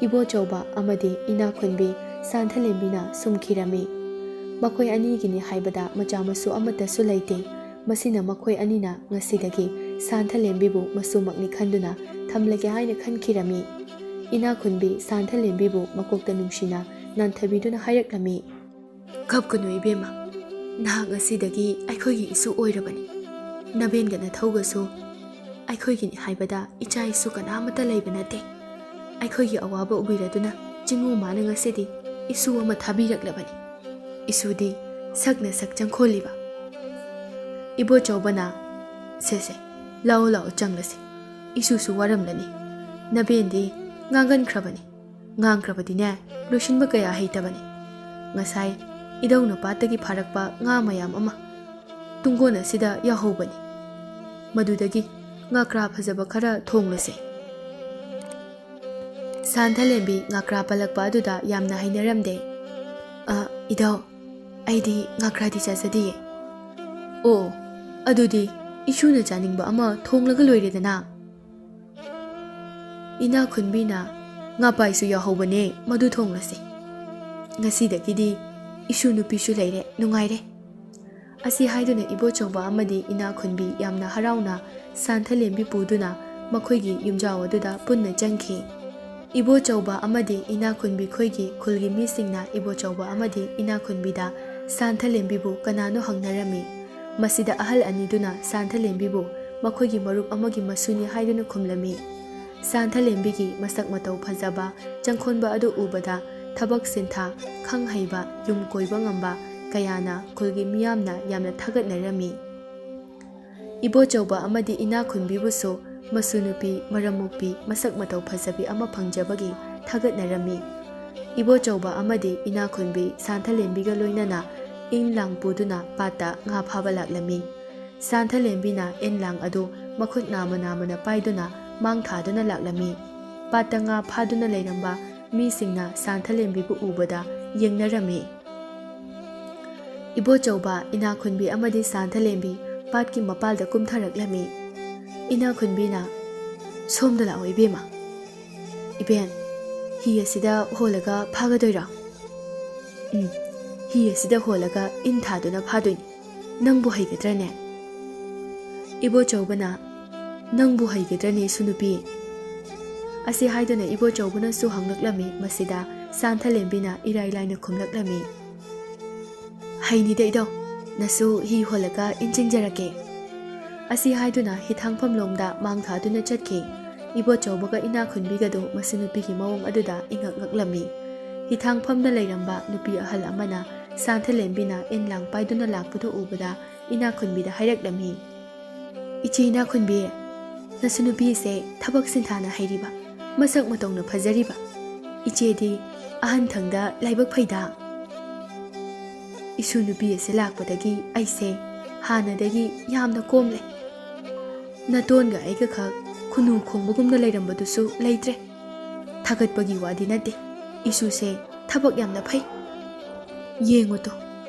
ꯏꯕꯣꯆꯧꯕ ꯑꯃꯗꯤ ꯏꯅꯥꯈꯨꯟꯕꯤ ꯁꯥꯟꯊꯂꯦꯝꯕꯤꯅ ꯁꯨꯝꯈꯤꯔꯝꯃꯤ꯫ ꯃꯈꯣꯏ ꯑꯅꯤꯒꯤꯅꯤ ꯍꯥꯏꯕꯗ ꯃꯆꯥ ꯃꯁꯨ ꯑꯃꯠꯇꯁꯨ ꯂꯩꯇꯦ꯫ ꯃꯁꯤꯅ ꯃꯈꯣꯏ ꯑꯅꯤꯅ ꯉꯁꯤꯗꯒꯤ ꯁꯥꯟꯊꯂꯦꯝꯕꯤꯕꯨ ꯃꯁꯨꯃꯛꯅꯤ ꯈꯟꯗꯨꯅ ꯊꯝꯂꯒꯦ ꯍꯥꯏꯅ ꯈꯟꯈꯤꯔꯝꯃꯤ꯫ ꯏꯅꯥꯈꯨꯟꯕꯤ ꯁꯥꯟꯊꯂꯦꯝꯕꯤꯕꯨ ꯃꯀꯣꯛꯇ ꯅꯨꯡꯁꯤꯅ ꯅꯥꯟꯊꯕꯤꯗꯨꯅ ꯍꯥꯏꯔꯛꯂꯝꯃꯤ꯫ "ꯀꯞꯀꯅꯨ ꯏꯕꯦꯝꯃ, ꯅꯍꯥꯛ ꯉꯁꯤꯗꯒꯤ ꯑꯩꯈꯣꯏꯒꯤ ꯏꯁꯨ ꯑꯣꯏꯔꯕꯅꯤ꯫ ꯅꯕꯦꯟꯒ ꯅꯊꯧꯒꯁꯨ ꯑꯩꯈꯣꯏꯒꯤꯅꯤ ꯍꯥꯏꯕꯗ ꯏꯆꯥ ꯏꯁꯨ ꯀꯅꯥꯃꯠꯇ ꯂꯩꯕ ꯅꯠꯇꯦ꯫ ꯑꯩꯈꯣꯏꯒꯤ ꯑꯋꯥꯕ ꯎꯕꯤꯔꯗꯨꯅ ꯆꯤꯡꯉꯨ ꯃꯥꯅ ꯉꯁꯤꯗꯤ ꯏꯁꯨ ꯑꯃ ꯊꯥꯕꯤꯔꯛꯂꯕꯅꯤ꯫ ꯏꯁꯨꯗꯤ ꯁꯛꯅ ꯁꯛ ꯆꯪꯈꯣꯜꯂꯤꯕ꯫" ꯏꯕꯣꯆꯧꯕꯅ, "ꯁꯦ ꯁꯦ, ꯂꯥꯛꯑꯣ ꯂꯥꯛꯑꯣ ꯆꯪꯂꯁꯤ꯫ ꯏꯁꯨꯁꯨ ꯋꯥꯔꯝꯂꯅꯤ꯫ ꯅꯕꯦꯟꯗꯤ ꯉꯥꯡꯒꯟꯈ꯭ꯔꯕꯅꯤ꯫ ꯉꯥꯡꯈ꯭ꯔꯕꯗꯤꯅꯦ, ꯂꯣꯏꯁꯤꯟꯕ ꯀꯌꯥ ꯍꯩꯇꯕꯅꯤ꯫ ꯉꯁꯥꯏ ꯏꯙꯧꯅ ꯄꯥꯠꯇꯒꯤ ꯐꯥꯔꯛꯄ ꯉꯥ ꯃꯌꯥꯝ ꯑꯃ ꯇꯨꯡꯒꯣꯟ ꯑꯁꯤꯗ ꯌꯥꯎꯍꯧꯕꯅꯤ꯫ ꯃꯗꯨꯗꯒꯤ ꯉꯥꯀ꯭ꯔꯥ ꯐꯖꯕ ꯈꯔ ꯊꯣꯡꯂꯁꯦ꯫ ꯁꯥꯟꯊꯂꯦꯝꯕꯤ ꯉꯥꯀ꯭ꯔꯥ ꯄꯜꯂꯛꯄ ꯑꯗꯨꯗ ꯌꯥꯝꯅ ꯍꯩꯅꯔꯝꯗꯦ꯫ "ꯑ, ꯏꯙꯧ, ꯑꯩꯗꯤ ꯉꯥꯀ꯭ꯔꯥꯗꯤ ꯆꯥꯖꯗꯤꯌꯦ꯫" "ꯑꯣ, ꯑꯗꯨꯗꯤ ꯏꯁꯨꯅ ꯆꯥꯅꯤꯡꯕ ꯑꯃ ꯊꯣꯡꯂꯒ ꯂꯣꯏꯔꯦꯗꯅ꯫" ꯏꯅꯥꯈꯨꯟꯕꯤꯅ, "ꯉꯥꯄꯥꯏꯁꯨ ꯌꯥꯎꯍꯧꯕꯅꯦ, ꯃꯗꯨ ꯊꯣꯡꯂꯁꯤ꯫ ꯉꯁꯤꯗꯒꯤꯗꯤ ꯏꯁꯨ ꯅꯨꯄꯤꯁꯨ ꯂꯩꯔꯦ, ꯅꯨꯡꯉꯥꯏꯔꯦ꯫" ꯑꯁꯤ ꯍꯥꯏꯗꯨꯅ ꯏꯕꯣꯆꯧꯕ ꯑꯃꯗꯤ ꯏꯅꯥꯈꯨꯟꯕꯤ ꯌꯥꯝꯅ ꯍꯔꯥꯎꯅ ꯁꯥꯟꯊꯂꯦꯝꯕꯤ ꯄꯨꯗꯨꯅ ꯃꯈꯣꯏꯒꯤ ꯌꯨꯝꯖꯥꯎ ꯑꯗꯨꯗ ꯄꯨꯟꯅ ꯆꯪꯈꯤ꯫ ꯏꯕꯣꯆꯧꯕ ꯑꯃꯗꯤ ꯏꯅꯥꯈꯨꯟꯕꯤ ꯈꯣꯏꯒꯤ ꯈꯨꯜꯒꯤ ꯃꯤꯁꯤꯡꯅ ꯏꯕꯣꯆꯧꯕ ꯑꯃꯗꯤ ꯏꯅꯥꯈꯨꯟꯕꯤꯗ ꯁꯥꯟꯊꯂꯦꯝꯕꯤꯕꯨ ꯀꯅꯥꯅꯣ ꯍꯪꯅꯔꯝꯃꯤ꯫ ꯃꯁꯤꯗ ꯑꯍꯜ ꯑꯅꯤꯗꯨꯅ ꯁꯥꯟꯊꯂꯦꯝꯕꯤꯕꯨ ꯃꯈꯣꯏꯒꯤ ꯃꯔꯨꯞ ꯑꯃꯒꯤ ꯃꯁꯨꯅꯤ ꯍꯥꯏꯗꯨꯅ ꯈꯨꯝꯂꯝꯃꯤ꯫ ꯁꯥꯟꯊꯂꯦꯝꯕꯤꯒꯤ ꯃꯁꯛ ꯃꯇꯧ ꯐꯖꯕ, ꯆꯪꯈꯣꯟꯕ ꯑꯗꯨ ꯎꯕꯗ ꯊꯕꯛ ꯁꯤꯟꯊꯥ, ꯈꯪ ꯍꯩꯕ, ꯌꯨꯝ ꯀꯣꯏꯕ ꯉꯝꯕ ꯀꯌꯥꯅ ꯈꯨꯜꯒꯤ ꯃꯤꯌꯥꯝꯅ ꯌꯥꯝꯅ ꯊꯥꯒꯠꯅꯔꯝꯃꯤ꯫ ꯏꯕꯣꯆꯧꯕ ꯑꯃꯗꯤ ꯏꯅꯥꯈꯨꯟꯕꯤꯕꯨꯁꯨ ꯃꯁꯨ ꯅꯨꯄꯤ ꯃꯔꯝ ꯃꯣꯛꯄꯤ, ꯃꯁꯛ ꯃꯇꯧ ꯐꯖꯕꯤ ꯑꯃ ꯐꯪꯖꯕꯒꯤ ꯊꯥꯒꯠꯅꯔꯝꯃꯤ꯫ ꯏꯕꯣꯆꯧꯕ ꯑꯃꯗꯤ ꯏꯅꯥꯈꯨꯟꯕꯤ ꯁꯥꯟꯊꯂꯦꯝꯕꯤꯒ ꯂꯣꯏꯅꯅ ꯏꯟ ꯂꯥꯡ ꯄꯨꯗꯨꯅ ꯄꯥꯠꯇ ꯉꯥ ꯐꯥꯕ ꯂꯥꯛꯂꯝꯃꯤ꯫ ꯁꯥꯟꯊꯂꯦꯝꯕꯤꯅ ꯏꯟ ꯂꯥꯡ ꯑꯗꯨ ꯃꯈꯨꯠ ꯅꯥꯝꯃ ꯅꯥꯝꯃꯅ ꯄꯥꯏꯗꯨꯅ ꯃꯥꯡ ꯊꯥꯗꯨꯅ ꯂꯥꯛꯂꯝꯃꯤ꯫ ꯄꯥꯠꯇ ꯉꯥ ꯐꯥꯗꯨꯅ ꯂꯩꯔꯝꯕ ꯃꯤꯁꯤꯡꯅ ꯁꯥꯟꯊꯂꯦꯝꯕꯤꯕꯨ ꯎꯕꯗ ꯌꯦꯡꯅꯔꯝꯃꯤ꯫ ꯏꯕꯣꯆꯧꯕ, ꯏꯅꯥꯈꯨꯟꯕꯤ ꯑꯃꯗꯤ ꯁꯥꯟꯊꯂꯦꯝꯕꯤ ꯄꯥꯠꯀꯤ ꯃꯄꯥꯜꯗ ꯀꯨꯝꯊꯔꯛꯂꯝꯃꯤ꯫ ꯏꯅꯥꯈꯨꯟꯕꯤꯅ, "ꯁꯣꯝꯗ ꯂꯥꯛꯑꯣ ꯏꯕꯦꯝꯃ꯫ ꯏꯕꯦꯟ, ꯍꯤ ꯑꯁꯤꯗ ꯍꯣꯜꯂꯒ ꯐꯥꯒꯗꯣꯏꯔꯣ?" "ꯎꯝ, ꯍꯤ ꯑꯁꯤꯗ ꯍꯣꯜꯂꯒ ꯏꯟ ꯊꯥꯗꯨꯅ ꯐꯥꯗꯣꯏꯅꯤ꯫ ꯅꯪꯕꯨ ꯍꯩꯒꯗ꯭ꯔꯅꯦ?" ꯏꯕꯣꯆꯧꯕꯅ, "ꯅꯪꯕꯨ ꯍꯩꯒꯗ꯭ꯔꯅꯦ, ꯏꯁꯨ ꯅꯨꯄꯤ?" ꯑꯁꯤ ꯍꯥꯏꯗꯨꯅ ꯏꯕꯣꯆꯧꯕꯅꯁꯨ ꯍꯪꯂꯛꯂꯝꯃꯤ꯫ ꯃꯁꯤꯗ ꯁꯥꯟꯊꯂꯦꯝꯕꯤꯅ ꯏꯔꯥꯏ ꯂꯥꯏꯅ ꯈꯨꯝꯂꯛꯂꯝꯃꯤ, "ꯍꯩꯅꯤꯗ ꯏꯙꯧ, ꯅꯁꯨ ꯍꯤ ꯍꯣꯜꯂꯒ ꯏꯟ ꯆꯤꯡꯖꯔꯛꯀꯦ꯫" ꯑꯁꯤ ꯍꯥꯏꯗꯨꯅ ꯍꯤꯊꯥꯡꯐꯝ ꯂꯣꯝꯗ ꯃꯥꯡ ꯊꯥꯗꯨꯅ ꯆꯠꯈꯤ꯫ ꯏꯕꯣꯆꯧꯕꯒ ꯏꯅꯥꯈꯨꯟꯕꯤꯒꯗꯨ ꯃꯁꯨ ꯅꯨꯄꯤꯒꯤ ꯃꯑꯣꯡ ꯑꯗꯨꯗ ꯏꯉꯛ ꯉꯛꯂꯝꯃꯤ꯫ ꯍꯤꯊꯥꯡꯐꯝꯗ ꯂꯩꯔꯝꯕ ꯅꯨꯄꯤ ꯑꯍꯜ ꯑꯃꯅ ꯁꯥꯟꯊꯂꯦꯝꯕꯤꯅ ꯏꯟ ꯂꯥꯡ ꯄꯥꯏꯗꯨꯅ ꯂꯥꯛꯄꯗꯨ ꯎꯕꯗ ꯏꯅꯥꯈꯨꯟꯕꯤꯗ ꯍꯥꯏꯔꯛꯂꯝꯃꯤ, "ꯏꯆꯦ ꯏꯅꯥꯈꯨꯟꯕꯤ, ꯅꯁꯨ ꯅꯨꯄꯤꯁꯦ ꯊꯕꯛ ꯁꯤꯟꯊꯥꯅ ꯍꯩꯔꯤꯕ, ꯃꯁꯛ ꯃꯇꯧꯅ ꯐꯖꯔꯤꯕ꯫ ꯏꯆꯦꯗꯤ ꯑꯍꯟ ꯊꯪꯗ ꯂꯥꯏꯕꯛ ꯐꯩꯗ꯫ ꯏꯁꯨ ꯅꯨꯄꯤ ꯑꯁꯤ ꯂꯥꯛꯄꯗꯒꯤ ꯑꯩꯁꯦ ꯍꯥꯟꯅꯗꯒꯤ ꯌꯥꯝꯅ ꯀꯣꯝꯂꯦ꯫ ꯅꯇꯣꯟꯒ ꯑꯩꯒ ꯈꯛ ꯈꯨꯅꯨ ꯈꯣꯡꯕꯒꯨꯝꯅ ꯂꯩꯔꯝꯕꯗꯨꯁꯨ ꯂꯩꯇ꯭ꯔꯦ꯫ ꯊꯥꯒꯠꯄꯒꯤ ꯋꯥꯗꯤ ꯅꯠꯇꯦ, ꯏꯁꯨꯁꯦ ꯊꯕꯛ ꯌꯥꯝꯅ ꯐꯩ꯫ ꯌꯦꯡꯉꯨ ꯇꯣ,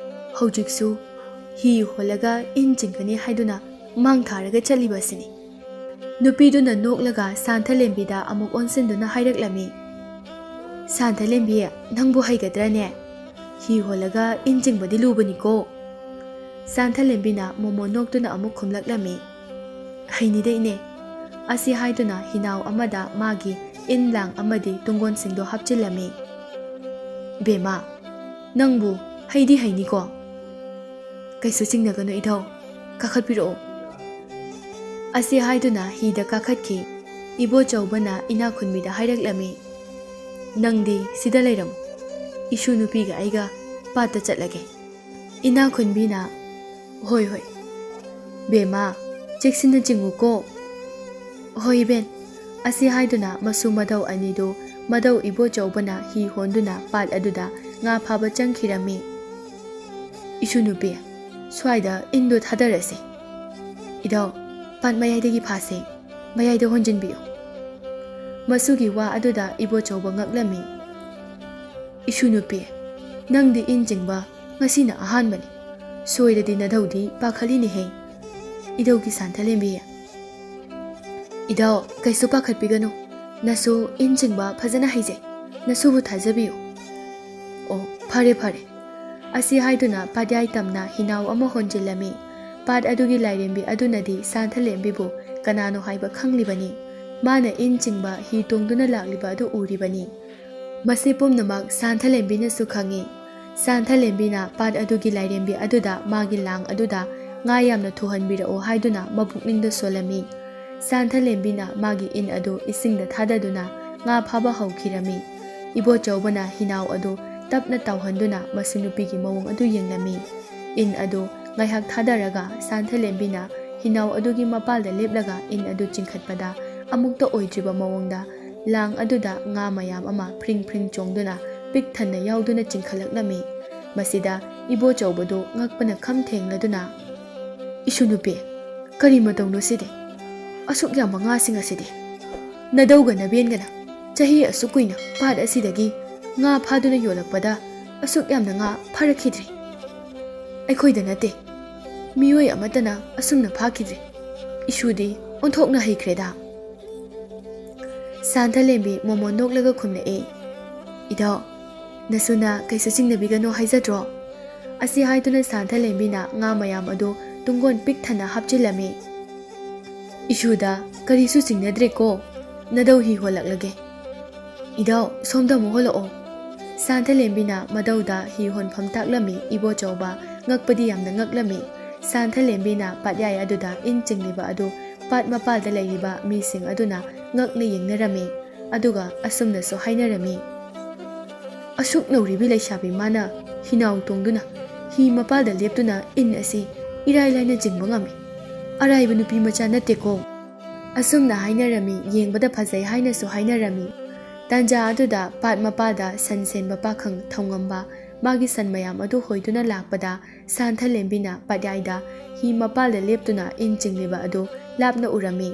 ꯍꯧꯖꯤꯛꯁꯨ ꯍꯤ ꯍꯣꯜꯂꯒ ꯏꯟ ꯆꯤꯡꯒꯅꯤ ꯍꯥꯏꯗꯨꯅ ꯃꯥꯡ ꯊꯥꯔꯒ ꯆꯠꯂꯤꯕ ꯑꯁꯤꯅꯤ꯫ ꯅꯨꯄꯤꯗꯨꯅ ꯅꯣꯛꯂꯒ ꯁꯥꯟꯊꯂꯦꯝꯕꯤꯗ ꯑꯃꯨꯛ ꯑꯣꯟꯁꯤꯟꯗꯨꯅ ꯍꯥꯏꯔꯛꯂꯝꯃꯤ, "ꯁꯥꯟꯊꯂꯦꯝꯕꯤ, ꯅꯪꯕꯨ ꯍꯩꯒꯗ꯭ꯔꯅꯦ? ꯍꯤ ꯍꯣꯜꯂꯒ ꯏꯟ ꯆꯤꯡꯕꯗꯤ ꯂꯨꯕꯅꯤꯀꯣ꯫" ꯁꯥꯟꯊꯂꯦꯝꯕꯤꯅ ꯃꯣꯃꯣꯟ ꯅꯣꯛꯇꯨꯅ ꯑꯃꯨꯛ ꯈꯨꯝꯂꯛꯂꯝꯃꯤ, "ꯍꯩꯅꯤꯗ ꯏꯅꯦ꯫" ꯑꯁꯤ ꯍꯥꯏꯗꯨꯅ ꯍꯤꯅꯥꯎ ꯑꯃꯗ ꯃꯥꯒꯤ ꯏꯟ ꯂꯥꯡ ꯑꯃꯗꯤ ꯇꯨꯡꯒꯣꯟꯁꯤꯡꯗꯣ ꯍꯥꯞꯆꯤꯜꯂꯝꯃꯤ꯫ "ꯕꯦꯝꯃ, ꯅꯪꯕꯨ ꯍꯩꯗꯤ ꯍꯩꯅꯤꯀꯣ?" "ꯀꯩꯁꯨ ꯆꯤꯡꯅꯒꯅꯨ ꯏꯙꯧ, ꯀꯥꯈꯠꯄꯤꯔꯛꯑꯣ꯫" ꯑꯁꯤ ꯍꯥꯏꯗꯨꯅ ꯍꯤꯗ ꯀꯥꯈꯠꯈꯤ꯫ ꯏꯕꯣꯆꯧꯕꯅ ꯏꯅꯥꯈꯨꯟꯕꯤꯗ ꯍꯥꯏꯔꯛꯂꯝꯃꯤ, "ꯅꯪꯗꯤ ꯁꯤꯗ ꯂꯩꯔꯝꯃꯨ, ꯏꯁꯨ ꯅꯨꯄꯤꯒ ꯑꯩꯒ ꯄꯥꯠꯇ ꯆꯠꯂꯒꯦ꯫" ꯏꯅꯥꯈꯨꯟꯕꯤꯅ, "ꯍꯣꯏ, ꯍꯣꯏ꯫ ꯕꯦꯝꯃ, ꯆꯦꯛꯁꯤꯟꯅ ꯆꯤꯡꯉꯨꯀꯣ꯫" "ꯍꯣꯏ ꯏꯕꯦꯟ꯫" ꯑꯁꯤ ꯍꯥꯏꯗꯨꯅ ꯃꯁꯨ ꯃꯙꯧ ꯑꯅꯤꯗꯨ ꯃꯙꯧ ꯏꯕꯣꯆꯧꯕꯅ ꯍꯤ ꯍꯣꯟꯗꯨꯅ ꯄꯥꯠ ꯑꯗꯨꯗ ꯉꯥ ꯐꯥꯕ ꯆꯪꯈꯤꯔꯝꯃꯤ꯫ "ꯏꯁꯨ ꯅꯨꯄꯤ, ꯁ꯭ꯋꯥꯏꯗ ꯏꯟꯗꯣ ꯊꯥꯗꯔꯁꯦ꯫ ꯏꯙꯧ, ꯄꯥꯠ ꯃꯌꯥꯏꯗꯒꯤ ꯐꯥꯁꯦ, ꯃꯌꯥꯏꯗ ꯍꯣꯟꯖꯤꯟꯕꯤꯌꯨ꯫" ꯃꯁꯨꯒꯤ ꯋꯥ ꯑꯗꯨꯗ ꯏꯕꯣꯆꯧꯕ ꯉꯛꯂꯝꯃꯤ꯫ "ꯏꯁꯨ ꯅꯨꯄꯤ, ꯅꯪꯗꯤ ꯏꯟ ꯆꯤꯡꯕ ꯉꯁꯤꯅ ꯑꯍꯥꯟꯕꯅꯤ꯫ ꯁꯣꯏꯔꯗꯤ ꯅꯙꯧꯗꯤ ꯄꯥꯈꯠꯂꯤꯅꯦꯍꯦ꯫" "ꯏꯙꯧꯒꯤ ꯁꯥꯟꯊꯂꯦꯝꯕꯤ꯫" "ꯏꯙꯧ, ꯀꯩꯁꯨ ꯄꯥꯈꯠꯄꯤꯒꯅꯨ꯫ ꯅꯁꯨ ꯏꯟ ꯆꯤꯡꯕ ꯐꯖꯅ ꯍꯩꯖꯩ꯫ ꯅꯁꯨꯕꯨ ꯊꯥꯖꯕꯤꯌꯨ꯫" "ꯑꯣ, ꯐꯔꯦ, ꯐꯔꯦ꯫" ꯑꯁꯤ ꯍꯥꯏꯗꯨꯅ ꯄꯥꯠꯌꯥꯏ ꯇꯝꯅ ꯍꯤꯅꯥꯎ ꯑꯃ ꯍꯣꯟꯖꯤꯜꯂꯝꯃꯤ꯫ ꯄꯥꯠ ꯑꯗꯨꯒꯤ ꯂꯥꯏꯔꯦꯝꯕꯤ ꯑꯗꯨꯅꯗꯤ ꯁꯥꯟꯊꯂꯦꯝꯕꯤꯕꯨ ꯀꯅꯥꯅꯣ ꯍꯥꯏꯕ ꯈꯪꯂꯤꯕꯅꯤ꯫ ꯃꯥꯅ ꯏꯟ ꯆꯤꯡꯕ ꯍꯤ ꯇꯣꯡꯗꯨꯅ ꯂꯥꯛꯂꯤꯕ ꯑꯗꯨ ꯎꯔꯤꯕꯅꯤ꯫ ꯃꯁꯤ ꯄꯨꯝꯅꯃꯛ ꯁꯥꯟꯊꯂꯦꯝꯕꯤꯅꯁꯨ ꯈꯪꯏ꯫ ꯁꯥꯟꯊꯂꯦꯝꯕꯤꯅ ꯄꯥꯠ ꯑꯗꯨꯒꯤ ꯂꯥꯏꯔꯦꯝꯕꯤ ꯑꯗꯨꯗ ꯃꯥꯒꯤ ꯂꯥꯡ ꯑꯗꯨꯗ ꯉꯥ ꯌꯥꯝꯅ ꯊꯨꯍꯟꯕꯤꯔꯛꯑꯣ ꯍꯥꯏꯗꯨꯅ ꯃꯄꯨꯛꯅꯤꯡꯗ ꯁꯣꯜꯂꯝꯃꯤ꯫ ꯁꯥꯟꯊꯂꯦꯝꯕꯤꯅ ꯃꯥꯒꯤ ꯏꯟ ꯑꯗꯨ ꯏꯁꯤꯡꯗ ꯊꯥꯗꯗꯨꯅ ꯉꯥ ꯐꯥꯕ ꯍꯧꯈꯤꯔꯝꯃꯤ꯫ ꯏꯕꯣꯆꯧꯕꯅ ꯍꯤꯅꯥꯎ ꯑꯗꯨ ꯇꯞꯅ ꯇꯥꯎꯍꯟꯗꯨꯅ ꯃꯁꯨ ꯅꯨꯄꯤꯒꯤ ꯃꯑꯣꯡ ꯑꯗꯨ ꯌꯦꯡꯂꯝꯃꯤ꯫ ꯏꯟ ꯑꯗꯨ ꯉꯥꯏꯍꯥꯛ ꯊꯥꯗꯔꯒ ꯁꯥꯟꯊꯂꯦꯝꯕꯤꯅ ꯍꯤꯅꯥꯎ ꯑꯗꯨꯒꯤ ꯃꯄꯥꯜꯗ ꯂꯦꯞꯂꯒ ꯏꯟ ꯑꯗꯨ ꯆꯤꯡꯈꯠꯄꯗ ꯑꯃꯨꯛꯇ ꯑꯣꯏꯗ꯭ꯔꯤꯕ ꯃꯑꯣꯡꯗ ꯂꯥꯡ ꯑꯗꯨꯗ ꯉꯥ ꯃꯌꯥꯝ ꯑꯃ ꯐ꯭ꯔꯤꯡ ꯐ꯭ꯔꯤꯡ ꯆꯣꯡꯗꯨꯅ ꯄꯤꯛ ꯊꯟꯅ ꯌꯥꯎꯗꯨꯅ ꯆꯤꯡꯈꯠꯂꯛꯂꯝꯃꯤ꯫ ꯃꯁꯤꯗ ꯏꯕꯣꯆꯧꯕꯗꯨ ꯉꯛꯄꯅ ꯈꯝ ꯊꯦꯡꯂꯗꯨꯅ, ꯏꯁꯨ ꯅꯨꯄꯤ, ꯀꯔꯤ ꯃꯇꯧꯅꯣ ꯁꯤꯗꯤ? ꯑꯁꯨꯛ ꯌꯥꯝꯕ ꯉꯥꯁꯤꯡ ꯑꯁꯤꯗꯤ? ꯅꯗꯧꯒ ꯅꯕꯦꯟꯒꯅ ꯆꯍꯤ ꯑꯁꯨꯛ ꯀꯨꯏꯅ ꯄꯥꯠ ꯑꯁꯤꯗꯒꯤ ꯉꯥ ꯐꯥꯗꯨꯅ ꯌꯣꯜꯂꯛꯄꯗ ꯑꯁꯨꯛ ꯌꯥꯝꯅ ꯉꯥ ꯐꯥꯔꯛꯈꯤꯗ꯭ꯔꯤ꯫ ꯑꯩꯈꯣꯏꯗ ꯅꯠꯇꯦ, ꯃꯤꯑꯣꯏ ꯑꯃꯠꯇꯅ ꯑꯁꯨꯝꯅ ꯐꯥꯈꯤꯗ꯭ꯔꯤ꯫ ꯏꯁꯨꯗꯤ ꯑꯣꯟꯊꯣꯛꯅ ꯍꯩꯈ꯭ꯔꯦꯗ꯫ ꯁꯥꯟꯊꯂꯦꯝꯕꯤ ꯃꯣꯃꯣꯟ ꯅꯣꯛꯂꯒ ꯈꯨꯝꯂꯛꯏ, "ꯏꯙꯧ, ꯅꯁꯨꯅ ꯀꯩꯁꯨ ꯆꯤꯡꯅꯕꯤꯒꯅꯨ ꯍꯥꯏꯖꯗ꯭ꯔꯣ?" ꯑꯁꯤ ꯍꯥꯏꯗꯨꯅ ꯁꯥꯟꯊꯂꯦꯝꯕꯤꯅ ꯉꯥ ꯃꯌꯥꯝ ꯑꯗꯨ ꯇꯨꯡꯒꯣꯟ ꯄꯤꯛ ꯊꯟꯅ ꯍꯥꯞꯆꯤꯜꯂꯝꯃꯤ꯫ "ꯏꯁꯨꯗ ꯀꯔꯤꯁꯨ ꯆꯤꯡꯅꯗ꯭ꯔꯦꯀꯣ, ꯅꯗꯧ ꯍꯤ ꯍꯣꯜꯂꯛꯂꯒꯦ꯫ ꯏꯙꯧ, ꯁꯣꯝꯗ ꯑꯃꯨꯛ ꯍꯣꯜꯂꯛꯑꯣ꯫" ꯁꯥꯟꯊꯂꯦꯝꯕꯤꯅ ꯃꯗꯧꯗ ꯍꯤ ꯍꯣꯟꯐꯝ ꯇꯥꯛꯂꯝꯃꯤ꯫ ꯏꯕꯣꯆꯧꯕ ꯉꯛꯄꯗꯤ ꯌꯥꯝꯅ ꯉꯛꯂꯝꯃꯤ꯫ ꯁꯥꯟꯊꯂꯦꯝꯕꯤꯅ ꯄꯥꯠꯌꯥꯏ ꯑꯗꯨꯗ ꯏꯟ ꯆꯤꯡꯂꯤꯕ ꯑꯗꯨ ꯄꯥꯠ ꯃꯄꯥꯜꯗ ꯂꯩꯔꯤꯕ ꯃꯤꯁꯤꯡ ꯑꯗꯨꯅ ꯉꯛꯅ ꯌꯦꯡꯅꯔꯝꯃꯤ꯫ ꯑꯗꯨꯒ ꯑꯁꯨꯝꯅꯁꯨ ꯍꯥꯏꯅꯔꯝꯃꯤ, "ꯑꯁꯨꯛ ꯅꯧꯔꯤꯕꯤ ꯂꯩꯁꯥꯕꯤ ꯃꯥꯅ ꯍꯤꯅꯥꯎ ꯇꯣꯡꯗꯨꯅ ꯍꯤ ꯃꯄꯥꯜꯗ ꯂꯦꯞꯇꯨꯅ ꯏꯟ ꯑꯁꯤ ꯏꯔꯥꯏ ꯂꯥꯏꯅ ꯆꯤꯡꯕ ꯉꯝꯃꯤ꯫ ꯑꯔꯥꯏꯕ ꯅꯨꯄꯤ ꯃꯆꯥ ꯅꯠꯇꯦꯀꯣ꯫" ꯑꯁꯨꯝꯅ ꯍꯥꯏꯅꯔꯝꯃꯤ, ꯌꯦꯡꯕꯗ ꯐꯖꯩ ꯍꯥꯏꯅꯁꯨ ꯍꯥꯏꯅꯔꯝꯃꯤ꯫ ꯇꯥꯟꯖꯥ ꯑꯗꯨꯗ ꯄꯥꯠ ꯃꯄꯥꯜꯗ ꯁꯟ ꯁꯦꯟꯕ ꯄꯥꯈꯪ ꯊꯧꯉꯝꯕ ꯃꯥꯒꯤ ꯁꯟ ꯃꯌꯥꯝ ꯑꯗꯨ ꯍꯣꯏꯗꯨꯅ ꯂꯥꯛꯄꯗ, ꯁꯥꯟꯊꯂꯦꯝꯕꯤꯅ ꯄꯥꯠꯌꯥꯏꯗ ꯍꯤ ꯃꯄꯥꯜꯗ ꯂꯦꯞꯇꯨꯅ ꯏꯟ ꯆꯤꯡꯂꯤꯕ ꯑꯗꯨ ꯂꯥꯞꯅ ꯎꯔꯝꯃꯤ꯫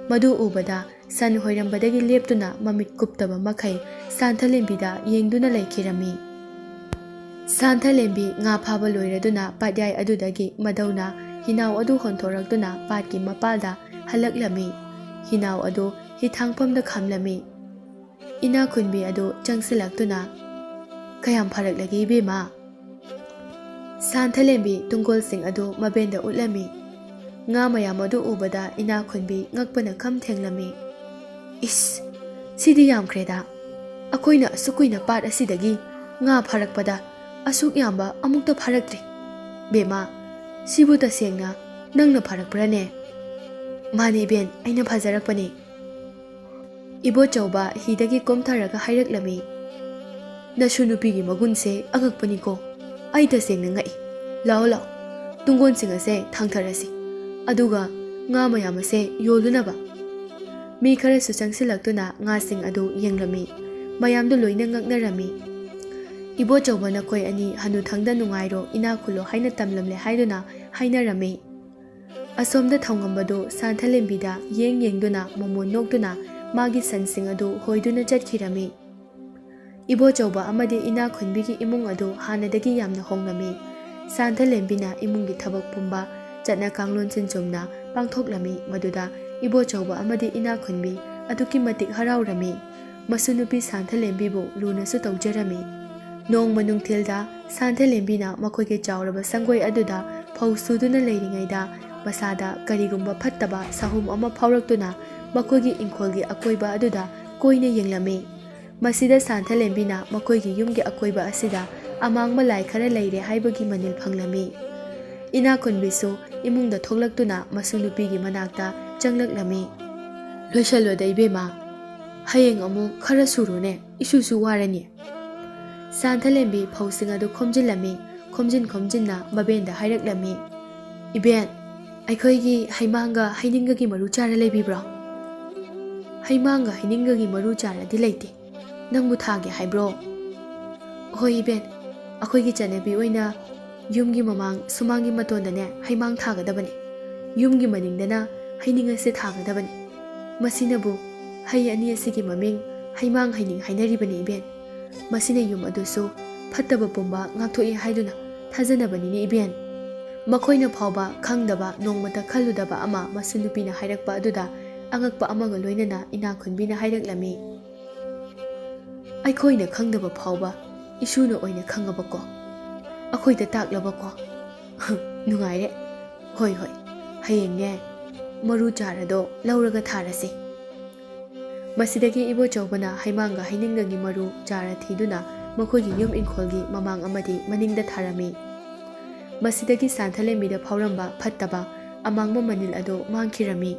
ꯃꯗꯨ ꯎꯕꯗ ꯁꯟ ꯍꯣꯏꯔꯝꯕꯗꯒꯤ ꯂꯦꯞꯇꯨꯅ ꯃꯃꯤꯠ ꯀꯨꯞꯇꯕ ꯃꯈꯩ ꯁꯥꯟꯊꯂꯦꯝꯕꯤꯗ ꯌꯦꯡꯗꯨꯅ ꯂꯩꯈꯤꯔꯝꯃꯤ꯫ ꯁꯥꯟꯊꯂꯦꯝꯕꯤ ꯉꯥ ꯐꯥꯕ ꯂꯣꯏꯔꯗꯨꯅ ꯄꯥꯠꯌꯥꯏ ꯑꯗꯨꯗꯒꯤ ꯃꯗꯧꯅ ꯍꯤꯅꯥꯎ ꯑꯗꯨ ꯍꯣꯟꯊꯣꯔꯛꯇꯨꯅ ꯄꯥꯠꯀꯤ ꯃꯄꯥꯜꯗ ꯍꯜꯂꯛꯂꯝꯃꯤ꯫ ꯍꯤꯅꯥꯎ ꯑꯗꯨ ꯍꯤꯊꯥꯡꯐꯝꯗ ꯈꯥꯝꯂꯝꯃꯤ꯫ ꯏꯅꯥꯛꯈꯨꯟꯕꯤ ꯑꯗꯨ ꯆꯪꯁꯤꯜꯂꯛꯇꯨꯅ, "ꯀꯌꯥꯝ ꯐꯔꯛꯂꯒꯦ ꯏꯕꯦꯝꯃ?" ꯁꯥꯟꯊꯂꯦꯝꯕꯤ ꯇꯨꯡꯒꯣꯜꯁꯤꯡ ꯑꯗꯨ ꯃꯕꯦꯟꯗ ꯎꯠꯂꯝꯃꯤ꯫ ꯉꯥ ꯃꯌꯥꯝ ꯑꯗꯨ ꯎꯕꯗ ꯏꯅꯥꯛꯈꯨꯟꯕꯤ ꯉꯛꯄꯅ ꯈꯝ ꯊꯦꯡꯂꯝꯃꯤ꯫ "ꯏꯁ, ꯁꯤꯗꯤ ꯌꯥꯝꯈ꯭ꯔꯦꯗ꯫ ꯑꯩꯈꯣꯏꯅ ꯑꯁꯨꯛ ꯀꯨꯏꯅ ꯄꯥꯠ ꯑꯁꯤꯗꯒꯤ ꯉꯥ ꯐꯥꯔꯛꯄꯗ ꯑꯁꯨꯛ ꯌꯥꯝꯕ ꯑꯃꯨꯛꯇ ꯐꯥꯔꯛꯇ꯭ꯔꯤ꯫ ꯕꯦꯝꯃ, ꯁꯤꯕꯨ ꯇꯁꯦꯡꯅ ꯅꯪꯅ ꯐꯥꯔꯛꯄ꯭ꯔꯥꯅꯦ?" "ꯃꯥꯅꯦ ꯏꯕꯦꯟ, ꯑꯩꯅ ꯐꯥꯖꯔꯛꯄꯅꯦ꯫" ꯏꯕꯣꯆꯧꯕ ꯍꯤꯗꯒꯤ ꯀꯨꯝꯊꯔꯒ ꯍꯥꯏꯔꯛꯂꯝꯃꯤ, "ꯅꯁꯨ ꯅꯨꯄꯤꯒꯤ ꯃꯒꯨꯟꯁꯦ ꯑꯉꯛꯄꯅꯤꯀꯣ꯫ ꯑꯩ ꯇꯁꯦꯡꯅ ꯉꯛꯏ꯫ ꯂꯥꯛꯑꯣ, ꯂꯥꯛꯑꯣ, ꯇꯨꯡꯒꯣꯟꯁꯤꯡ ꯑꯁꯦ ꯊꯥꯡꯊꯔꯁꯤ, ꯑꯗꯨꯒ ꯉꯥ ꯃꯌꯥꯝ ꯑꯁꯦ ꯌꯣꯜꯂꯨꯅꯕ꯫" ꯃꯤ ꯈꯔꯁꯨ ꯆꯪꯁꯤꯜꯂꯛꯇꯨꯅ ꯉꯥꯁꯤꯡ ꯑꯗꯨ ꯌꯦꯡꯂꯝꯃꯤ꯫ ꯃꯌꯥꯝꯗꯨ ꯂꯣꯏꯅ ꯉꯛꯅꯔꯝꯃꯤ꯫ "ꯏꯕꯣꯆꯧꯕ, ꯅꯈꯣꯏ ꯑꯅꯤ ꯍꯅꯨꯊꯪꯗ ꯅꯨꯡꯉꯥꯏꯔꯣ, ꯏꯅꯥꯛ ꯈꯨꯜꯂꯣ ꯍꯥꯏꯅ ꯇꯝꯂꯝꯂꯦ" ꯍꯥꯏꯗꯨꯅ ꯍꯥꯏꯅꯔꯝꯃꯤ꯫ ꯑꯁꯣꯝꯗ ꯊꯧꯉꯝꯕꯗꯨ ꯁꯥꯟꯊꯂꯦꯝꯕꯤꯗ ꯌꯦꯡ ꯌꯦꯡꯗꯨꯅ ꯃꯃꯣꯟ ꯅꯣꯛꯇꯨꯅ ꯃꯥꯒꯤ ꯁꯟꯁꯤꯡ ꯑꯗꯨ ꯍꯣꯏꯗꯨꯅ ꯆꯠꯈꯤꯔꯝꯃꯤ꯫ ꯏꯕꯣꯆꯧꯕ ꯑꯃꯗꯤ ꯏꯅꯥꯈꯨꯟꯕꯤꯒꯤ ꯏꯃꯨꯡ ꯑꯗꯨ ꯍꯥꯟꯅꯗꯒꯤ ꯌꯥꯝꯅ ꯍꯣꯡꯂꯝꯃꯤ꯫ ꯁꯥꯟꯊꯂꯦꯝꯕꯤꯅ ꯏꯃꯨꯡꯒꯤ ꯊꯕꯛ ꯄꯨꯝꯕ ꯆꯠꯅ ꯀꯥꯡꯂꯣꯟꯁꯤꯟ ꯆꯨꯝꯅ ꯄꯥꯡꯊꯣꯛꯂꯝꯃꯤ꯫ ꯃꯗꯨꯗ ꯏꯕꯣꯆꯧꯕ ꯑꯃꯗꯤ ꯏꯅꯥꯈꯨꯟꯕꯤ ꯑꯗꯨꯛꯀꯤ ꯃꯇꯤꯛ ꯍꯔꯥꯎꯔꯝꯃꯤ꯫ ꯃꯁꯨ ꯅꯨꯄꯤ ꯁꯥꯟꯊꯂꯦꯝꯕꯤꯕꯨ ꯂꯨꯅꯁꯨ ꯇꯧꯖꯔꯝꯃꯤ꯫ ꯅꯣꯡꯃ ꯅꯨꯡꯊꯤꯜꯗ ꯁꯥꯟꯊꯂꯦꯝꯕꯤꯅ ꯃꯈꯣꯏꯒꯤ ꯆꯥꯎꯔꯕ ꯁꯪꯒꯣꯏ ꯑꯗꯨꯗ ꯐꯧ ꯁꯨꯗꯨꯅ ꯂꯩꯔꯤꯉꯩꯗ ꯃꯁꯥꯗ ꯀꯔꯤꯒꯨꯝꯕ ꯐꯠꯇꯕ ꯁꯥꯍꯨꯝ ꯑꯃ ꯐꯥꯎꯔꯛꯇꯨꯅ ꯃꯈꯣꯏꯒꯤ ꯏꯪꯈꯣꯜꯒꯤ ꯑꯀꯣꯏꯕ ꯑꯗꯨꯗ ꯀꯣꯏꯅ ꯌꯦꯡꯂꯝꯃꯤ꯫ ꯃꯁꯤꯗ ꯁꯥꯟꯊꯂꯦꯝꯕꯤꯅ ꯃꯈꯣꯏꯒꯤ ꯌꯨꯝꯒꯤ ꯑꯀꯣꯏꯕ ꯑꯁꯤꯗ ꯑꯃꯥꯡꯕ ꯂꯥꯏ ꯈꯔ ꯂꯩꯔꯦ ꯍꯥꯏꯕꯒꯤ ꯃꯅꯤꯜ ꯐꯪꯂꯝꯃꯤ꯫ ꯏꯅꯥꯈꯨꯟꯕꯤꯁꯨ ꯏꯃꯨꯡꯗ ꯊꯣꯛꯂꯛꯇꯨꯅ ꯃꯁꯨ ꯅꯨꯄꯤꯒꯤ ꯃꯅꯥꯛꯇ ꯆꯪꯂꯛꯂꯝꯃꯤ꯫ "ꯂꯣꯏꯁꯜꯂꯣꯗ ꯏꯕꯦꯝꯃ, ꯍꯌꯦꯡ ꯑꯃꯨꯛ ꯈꯔ ꯁꯨꯔꯨꯅꯦ, ꯏꯁꯨꯁꯨ ꯋꯥꯔꯅꯤ꯫" ꯁꯥꯟꯊꯂꯦꯝꯕꯤ ꯐꯧꯁꯤꯡ ꯑꯗꯨ ꯈꯣꯝꯖꯤꯜꯂꯝꯃꯤ꯫ ꯈꯣꯝꯖꯤꯟ ꯈꯣꯝꯖꯤꯟꯅ ꯃꯕꯦꯟꯗ ꯍꯥꯏꯔꯛꯂꯝꯃꯤ, "ꯏꯕꯦꯟ, ꯑꯩꯈꯣꯏꯒꯤ ꯍꯩꯃꯥꯡꯒ ꯍꯩꯅꯤꯡꯒꯒꯤ ꯃꯔꯨ ꯆꯥꯔ ꯂꯩꯕꯤꯕ꯭ꯔꯣ?" "ꯍꯩꯃꯥꯡꯒ ꯍꯩꯅꯤꯡꯒꯒꯤ ꯃꯔꯨ ꯆꯥꯔꯗꯤ ꯂꯩꯇꯦ꯫ ꯅꯪꯕꯨ ꯊꯥꯒꯦ ꯍꯥꯏꯕ꯭ꯔꯣ?" "ꯍꯣꯏ ꯏꯕꯦꯟ, ꯑꯩꯈꯣꯏꯒꯤ ꯆꯠꯅꯕꯤ ꯑꯣꯏꯅ ꯌꯨꯝꯒꯤ ꯃꯃꯥꯡ ꯁꯨꯃꯥꯡꯒꯤ ꯃꯇꯣꯟꯗꯅꯦ ꯍꯩꯃꯥꯡ ꯊꯥꯒꯗꯕꯅꯤ꯫ ꯌꯨꯝꯒꯤ ꯃꯅꯤꯡꯗꯅ ꯍꯩꯅꯤꯡ ꯑꯁꯦ ꯊꯥꯒꯗꯕꯅꯤ꯫ ꯃꯁꯤꯅꯕꯨ ꯍꯩ ꯑꯅꯤ ꯑꯁꯤꯒꯤ ꯃꯃꯤꯡ ꯍꯩꯃꯥꯡ ꯍꯩꯅꯤꯡ ꯍꯥꯏꯅꯔꯤꯕꯅꯤ ꯏꯕꯦꯟ꯫ ꯃꯁꯤꯅ ꯌꯨꯝ ꯑꯗꯨꯁꯨ ꯐꯠꯇꯕ ꯄꯨꯝꯕ ꯉꯥꯛꯊꯣꯛꯏ ꯍꯥꯏꯗꯨꯅ ꯊꯥꯖꯅꯕꯅꯤꯅꯦ ꯏꯕꯦꯟ꯫" ꯃꯈꯣꯏꯅ ꯐꯥꯎꯕ ꯈꯪꯗꯕ, ꯅꯣꯡꯃꯇ ꯈꯜꯂꯨꯗꯕ ꯑꯃ ꯃꯁꯨ ꯅꯨꯄꯤꯅ ꯍꯥꯏꯔꯛꯄ ꯑꯗꯨꯗ ꯑꯉꯛꯄ ꯑꯃꯒ ꯂꯣꯏꯅꯅ ꯏꯅꯥꯈꯨꯟꯕꯤꯅ ꯍꯥꯏꯔꯛꯂꯝꯃꯤ, "ꯑꯩꯈꯣꯏꯅ ꯈꯪꯗꯕ ꯐꯥꯎꯕ ꯏꯁꯨꯅ ꯑꯣꯏꯅ ꯈꯪꯉꯕꯀꯣ? ꯑꯩꯈꯣꯏꯗ ꯇꯥꯛꯂꯕꯀꯣ? ꯅꯨꯡꯉꯥꯏꯔꯦ꯫ ꯍꯣꯏ, ꯍꯣꯏ, ꯍꯌꯦꯡꯅꯦ ꯃꯔꯨ ꯆꯥꯔꯗꯣ ꯂꯧꯔꯒ ꯊꯥꯔꯁꯤ꯫" ꯃꯁꯤꯗꯒꯤ ꯏꯕꯣꯆꯧꯕꯅ ꯍꯩꯃꯥꯡꯒ ꯍꯩꯅꯤꯡꯒꯒꯤ ꯃꯔꯨ ꯆꯥꯔ ꯊꯤꯗꯨꯅ ꯃꯈꯣꯏꯒꯤ ꯌꯨꯝ ꯏꯪꯈꯣꯜꯒꯤ ꯃꯃꯥꯡ ꯑꯃꯗꯤ ꯃꯅꯤꯡꯗ ꯊꯥꯔꯝꯃꯤ꯫ ꯃꯁꯤꯗꯒꯤ ꯁꯥꯟꯊꯂꯦꯝꯕꯤꯗ ꯐꯥꯎꯔꯝꯕ ꯐꯠꯇꯕ ꯑꯃꯥꯡꯕ ꯃꯅꯤꯜ ꯑꯗꯨ ꯃꯥꯡꯈꯤꯔꯝꯃꯤ꯫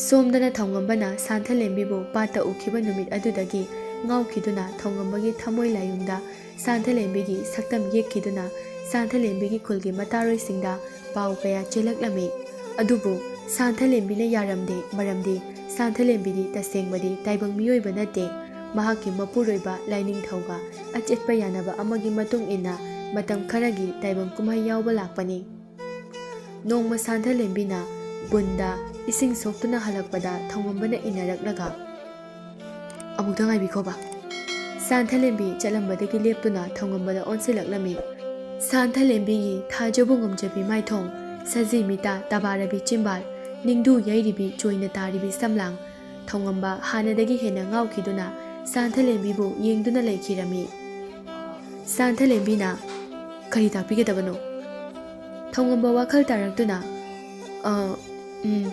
ꯁꯣꯝꯗꯅ ꯊꯧꯉꯝꯕꯅ ꯁꯥꯟꯊꯂꯦꯝꯕꯤꯕꯨ ꯄꯥꯠꯇ ꯎꯈꯤꯕ ꯅꯨꯃꯤꯠ ꯑꯗꯨꯗꯒꯤ ꯉꯥꯎꯈꯤꯗꯨꯅ ꯊꯧꯉꯝꯕꯒꯤ ꯊꯃꯣꯏ ꯂꯥꯏꯌꯨꯡꯗ ꯁꯥꯟꯊꯂꯦꯝꯕꯤꯒꯤ ꯁꯛꯇꯝ ꯌꯦꯛꯈꯤꯗꯨꯅ ꯁꯥꯟꯊꯂꯦꯝꯕꯤꯒꯤ ꯈꯨꯜꯒꯤ ꯃꯇꯥꯔꯣꯏꯁꯤꯡꯗ ꯄꯥꯎ ꯀꯌꯥ ꯆꯦꯜꯂꯛꯂꯝꯃꯤ꯫ ꯑꯗꯨꯕꯨ ꯁꯥꯟꯊꯂꯦꯝꯕꯤꯅ ꯌꯥꯔꯝꯗꯦ, ꯃꯔꯝꯗꯤ ꯁꯥꯟꯊꯂꯦꯝꯕꯤꯗꯤ ꯇꯁꯦꯡꯕꯗꯤ ꯇꯥꯏꯕꯪ ꯃꯤꯑꯣꯏꯕ ꯅꯠꯇꯦ꯫ ꯃꯍꯥꯛꯀꯤ ꯃꯄꯨꯔꯣꯏꯕ ꯂꯥꯏꯅꯤꯡꯊꯧꯒ ꯑꯆꯦꯠꯄ ꯌꯥꯅꯕ ꯑꯃꯒꯤ ꯃꯇꯨꯡ ꯏꯟꯅ ꯃꯇꯝ ꯈꯔꯒꯤ ꯇꯥꯏꯕꯪ ꯀꯨꯝꯍꯩ ꯌꯥꯎꯕ ꯂꯥꯛꯄꯅꯤ꯫ ꯅꯣꯡꯃ ꯁꯥꯟꯊꯂꯦꯝꯕꯤꯅ ꯄꯨꯟꯗ ꯏꯁꯤꯡ ꯁꯣꯛꯇꯨꯅ ꯍꯜꯂꯛꯄꯗ ꯊꯧꯉꯝꯕꯅ ꯏꯟꯅꯔꯛꯂꯒ, "ꯑꯃꯨꯛꯇ ꯉꯥꯏꯕꯤꯈꯣꯕ꯫" ꯁꯥꯟꯊꯂꯦꯝꯕꯤ ꯆꯠꯂꯝꯕꯗꯒꯤ ꯂꯦꯞꯇꯨꯅ ꯊꯧꯉꯝꯕꯗ ꯑꯣꯟꯁꯤꯜꯂꯛꯂꯝꯃꯤ꯫ ꯁꯥꯟꯊꯂꯦꯝꯕꯤꯒꯤ ꯊꯥꯖꯕꯨ ꯉꯝꯖꯕꯤ ꯃꯥꯏꯊꯣꯡ, ꯁꯖꯤ ꯃꯤꯇꯥ, ꯇꯕꯥꯔꯕꯤ ꯆꯤꯝꯕꯥꯜ, ꯅꯤꯡꯗꯨ ꯌꯩꯔꯤꯕꯤ ꯆꯣꯏꯅ ꯇꯥꯔꯤꯕꯤ ꯁꯝꯂꯥꯡ, ꯊꯧꯉꯝꯕ ꯍꯥꯟꯅꯗꯒꯤ ꯍꯦꯟꯅ ꯉꯥꯎꯈꯤꯗꯨꯅ ꯁꯥꯟꯊꯂꯦꯝꯕꯤꯕꯨ ꯌꯦꯡꯗꯨꯅ ꯂꯩꯈꯤꯔꯝꯃꯤ꯫ ꯁꯥꯟꯊꯂꯦꯝꯕꯤꯅ, "ꯀꯔꯤ ꯇꯥꯛꯄꯤꯒꯗꯕꯅꯣ?" ꯊꯧꯉꯝꯕ ꯋꯥꯈꯜ ꯇꯥꯔꯛꯇꯨꯅ, "ꯑ, ꯎꯝ,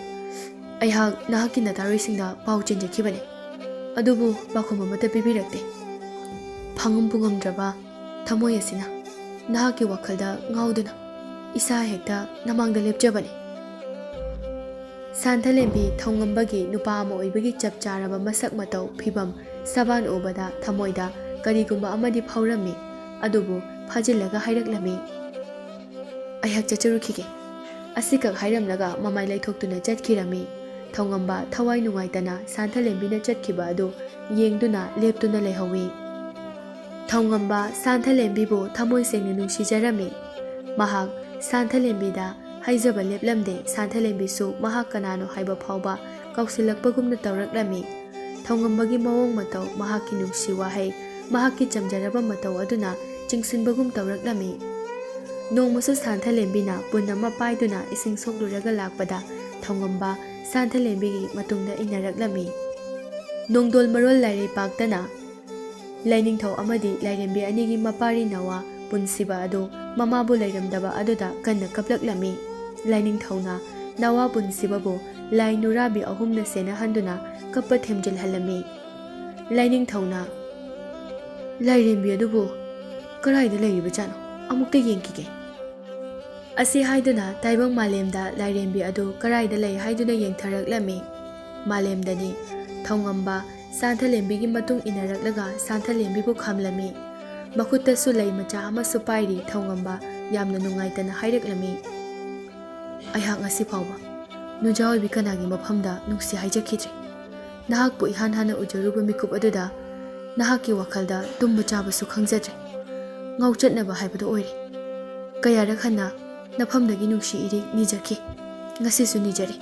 ꯑꯩꯍꯥꯛ ꯅꯍꯥꯛꯀꯤ ꯅꯇꯥꯔꯣꯏꯁꯤꯡꯗ ꯄꯥꯎ ꯆꯦꯟꯖꯈꯤꯕꯅꯤ, ꯑꯗꯨꯕꯨ ꯄꯥꯎꯈꯨꯝ ꯑꯃꯠꯇ ꯄꯤꯕꯤꯔꯛꯇꯦ꯫ ꯐꯪꯉꯝ ꯄꯨꯉꯝꯗ꯭ꯔꯕ ꯊꯃꯣꯏ ꯑꯁꯤꯅ ꯅꯍꯥꯛꯀꯤ ꯋꯥꯈꯜꯗ ꯉꯥꯎꯗꯨꯅ ꯏꯁꯥ ꯍꯦꯛꯇ ꯅꯃꯥꯡꯗ ꯂꯦꯞꯆꯕꯅꯤ꯫" ꯁꯥꯟꯊꯂꯦꯝꯕꯤ ꯊꯧꯉꯝꯕꯒꯤ ꯅꯨꯄꯥ ꯑꯃ ꯑꯣꯏꯕꯒꯤ ꯆꯞ ꯆꯥꯔꯕ ꯃꯁꯛ ꯃꯇꯧ, ꯐꯤꯕꯝ, ꯁꯕꯥꯟ ꯎꯕꯗ ꯊꯃꯣꯏꯗ ꯀꯔꯤꯒꯨꯝꯕ ꯑꯃꯗꯤ ꯐꯥꯎꯔꯝꯃꯤ, ꯑꯗꯨꯕꯨ ꯐꯥꯖꯤꯜꯂꯒ ꯍꯥꯏꯔꯛꯂꯝꯃꯤ, "ꯑꯩꯍꯥꯛ ꯆꯠꯆꯔꯨꯈꯤꯒꯦ꯫ ꯑꯁꯤꯈꯛ ꯍꯥꯏꯔꯝꯂꯒ ꯃꯃꯥꯏ ꯂꯩꯊꯣꯛꯇꯨꯅ ꯆꯠꯈꯤꯔꯝꯃꯤ꯫ ꯊꯧꯉꯝꯕ ꯊꯋꯥꯏ ꯅꯨꯡꯉꯥꯏꯇꯅ ꯁꯥꯟꯊꯂꯦꯝꯕꯤꯅ ꯆꯠꯈꯤꯕ ꯑꯗꯨ ꯌꯦꯡꯗꯨꯅ ꯂꯦꯞꯇꯨꯅ ꯂꯩꯍꯧꯏ꯫ ꯊꯧꯉꯝꯕ ꯁꯥꯟꯊꯂꯦꯝꯕꯤꯕꯨ ꯊꯃꯣꯏ ꯁꯦꯡꯅ ꯅꯨꯡꯁꯤꯖꯔꯝꯃꯤ꯫ ꯃꯍꯥꯛ ꯁꯥꯟꯊꯂꯦꯝꯕꯤꯗ ꯍꯥꯏꯖꯕ ꯂꯦꯞꯂꯝꯗꯦ꯫ ꯁꯥꯟꯊꯂꯦꯝꯕꯤꯁꯨ ꯃꯍꯥꯛ ꯀꯅꯥꯅꯣ ꯍꯥꯏꯕ ꯐꯥꯎꯕ ꯀꯥꯎꯁꯤꯜꯂꯛꯄꯒꯨꯝꯅ ꯇꯧꯔꯛꯂꯝꯃꯤ꯫ ꯊꯧꯉꯝꯕꯒꯤ ꯃꯑꯣꯡ ꯃꯇꯧ, ꯃꯍꯥꯛꯀꯤ ꯅꯨꯡꯁꯤ ꯋꯥꯍꯩ, ꯃꯍꯥꯛꯀꯤ ꯆꯝꯖꯔꯕ ꯃꯇꯧ ꯑꯗꯨꯅ ꯆꯤꯡꯁꯤꯟꯕꯒꯨꯝ ꯇꯧꯔꯛꯂꯝꯃꯤ꯫ ꯅꯣꯡꯃꯁꯨ ꯁꯥꯟꯊꯂꯦꯝꯕꯤꯅ ꯄꯨꯟ ꯑꯃ ꯄꯥꯏꯗꯨꯅ ꯏꯁꯤꯡ ꯁꯣꯛꯂꯨꯔꯒ ꯂꯥꯛꯄꯗ ꯊꯧꯉꯝꯕ ꯁꯥꯟꯊꯂꯦꯝꯕꯤꯒꯤ ꯃꯇꯨꯡꯗ ꯏꯟꯅꯔꯛꯂꯝꯃꯤ꯫ ꯅꯣꯡꯗꯣꯜ ꯃꯔꯣꯜ ꯂꯥꯏꯔꯩ ꯄꯥꯛꯇꯅ ꯂꯥꯏꯅꯤꯡꯊꯧ ꯑꯃꯗꯤ ꯂꯥꯏꯔꯦꯝꯕꯤ ꯑꯅꯤꯒꯤ ꯃꯄꯥꯔꯤ ꯅꯋꯥ ꯄꯨꯟꯁꯤꯕ ꯑꯗꯨ ꯃꯃꯥꯕꯨ ꯂꯩꯔꯝꯗꯕ ꯑꯗꯨꯗ ꯀꯟꯅ ꯀꯞꯂꯛꯂꯝꯃꯤ꯫ ꯂꯥꯏꯅꯤꯡꯊꯧꯅ ꯅꯋꯥ ꯄꯨꯟꯁꯤꯕꯕꯨ ꯂꯥꯏ ꯅꯨꯔꯥꯕꯤ ꯑꯍꯨꯝꯅ ꯁꯦꯟꯅꯍꯟꯗꯨꯅ ꯀꯞꯄ ꯊꯦꯝꯖꯤꯜꯍꯜꯂꯝꯃꯤ꯫ ꯂꯥꯏꯅꯤꯡꯊꯧꯅ, "ꯂꯥꯏꯔꯦꯝꯕꯤ ꯑꯗꯨꯕꯨ ꯀꯗꯥꯏꯗ ꯂꯩꯔꯤꯕꯖꯥꯠꯅꯣ? ꯑꯃꯨꯛꯇ ꯌꯦꯡꯈꯤꯒꯦ꯫" ꯑꯁꯤ ꯍꯥꯏꯗꯨꯅ ꯇꯥꯏꯕꯪ ꯃꯥꯂꯦꯝꯗ ꯂꯥꯏꯔꯦꯝꯕꯤ ꯑꯗꯨ ꯀꯗꯥꯏꯗ ꯂꯩ ꯍꯥꯏꯗꯨꯅ ꯌꯦꯡꯊꯔꯛꯂꯝꯃꯤ꯫ ꯃꯥꯂꯦꯝꯗꯗꯤ ꯊꯧꯉꯝꯕ ꯁꯥꯟꯊꯂꯦꯝꯕꯤꯒꯤ ꯃꯇꯨꯡ ꯏꯟꯅꯔꯛꯂꯒ ꯁꯥꯟꯊꯂꯦꯝꯕꯤꯕꯨ ꯈꯥꯝꯂꯝꯃꯤ꯫ ꯃꯈꯨꯠꯇꯁꯨ ꯂꯩ ꯃꯆꯥ ꯑꯃꯁꯨ ꯄꯥꯏꯔꯤ꯫ ꯊꯧꯉꯝꯕ ꯌꯥꯝꯅ ꯅꯨꯡꯉꯥꯏꯇꯅ ꯍꯥꯏꯔꯛꯂꯝꯃꯤ, "ꯑꯩꯍꯥꯛ ꯉꯁꯤ ꯐꯥꯎꯕ ꯅꯨꯡꯖꯥ ꯑꯣꯏꯕꯤ ꯀꯅꯥꯒꯤ ꯃꯐꯝꯗ ꯅꯨꯡꯁꯤ ꯍꯥꯏꯖꯈꯤꯗ꯭ꯔꯤ꯫ ꯅꯍꯥꯛꯄꯨ ꯏꯍꯥꯟ ꯍꯥꯟꯅ ꯎꯖꯔꯨꯕ ꯃꯤꯀꯨꯞ ꯑꯗꯨꯗ ꯅꯍꯥꯛꯀꯤ ꯋꯥꯈꯜꯗ ꯇꯨꯝꯕ ꯆꯥꯕꯁꯨ ꯈꯪꯖꯗ꯭ꯔꯦ꯫ ꯉꯥꯎꯆꯠꯅꯕ ꯍꯥꯏꯕꯗꯨ ꯑꯣꯏꯔꯦ꯫ ꯀꯌꯥꯔꯛ ꯍꯟꯅ ꯅꯐꯝꯗꯒꯤ ꯅꯨꯡꯁꯤ ꯏꯔꯤꯛ ꯅꯤꯖꯈꯤ꯫ ꯉꯁꯤꯁꯨ ꯅꯤꯖꯔꯤ꯫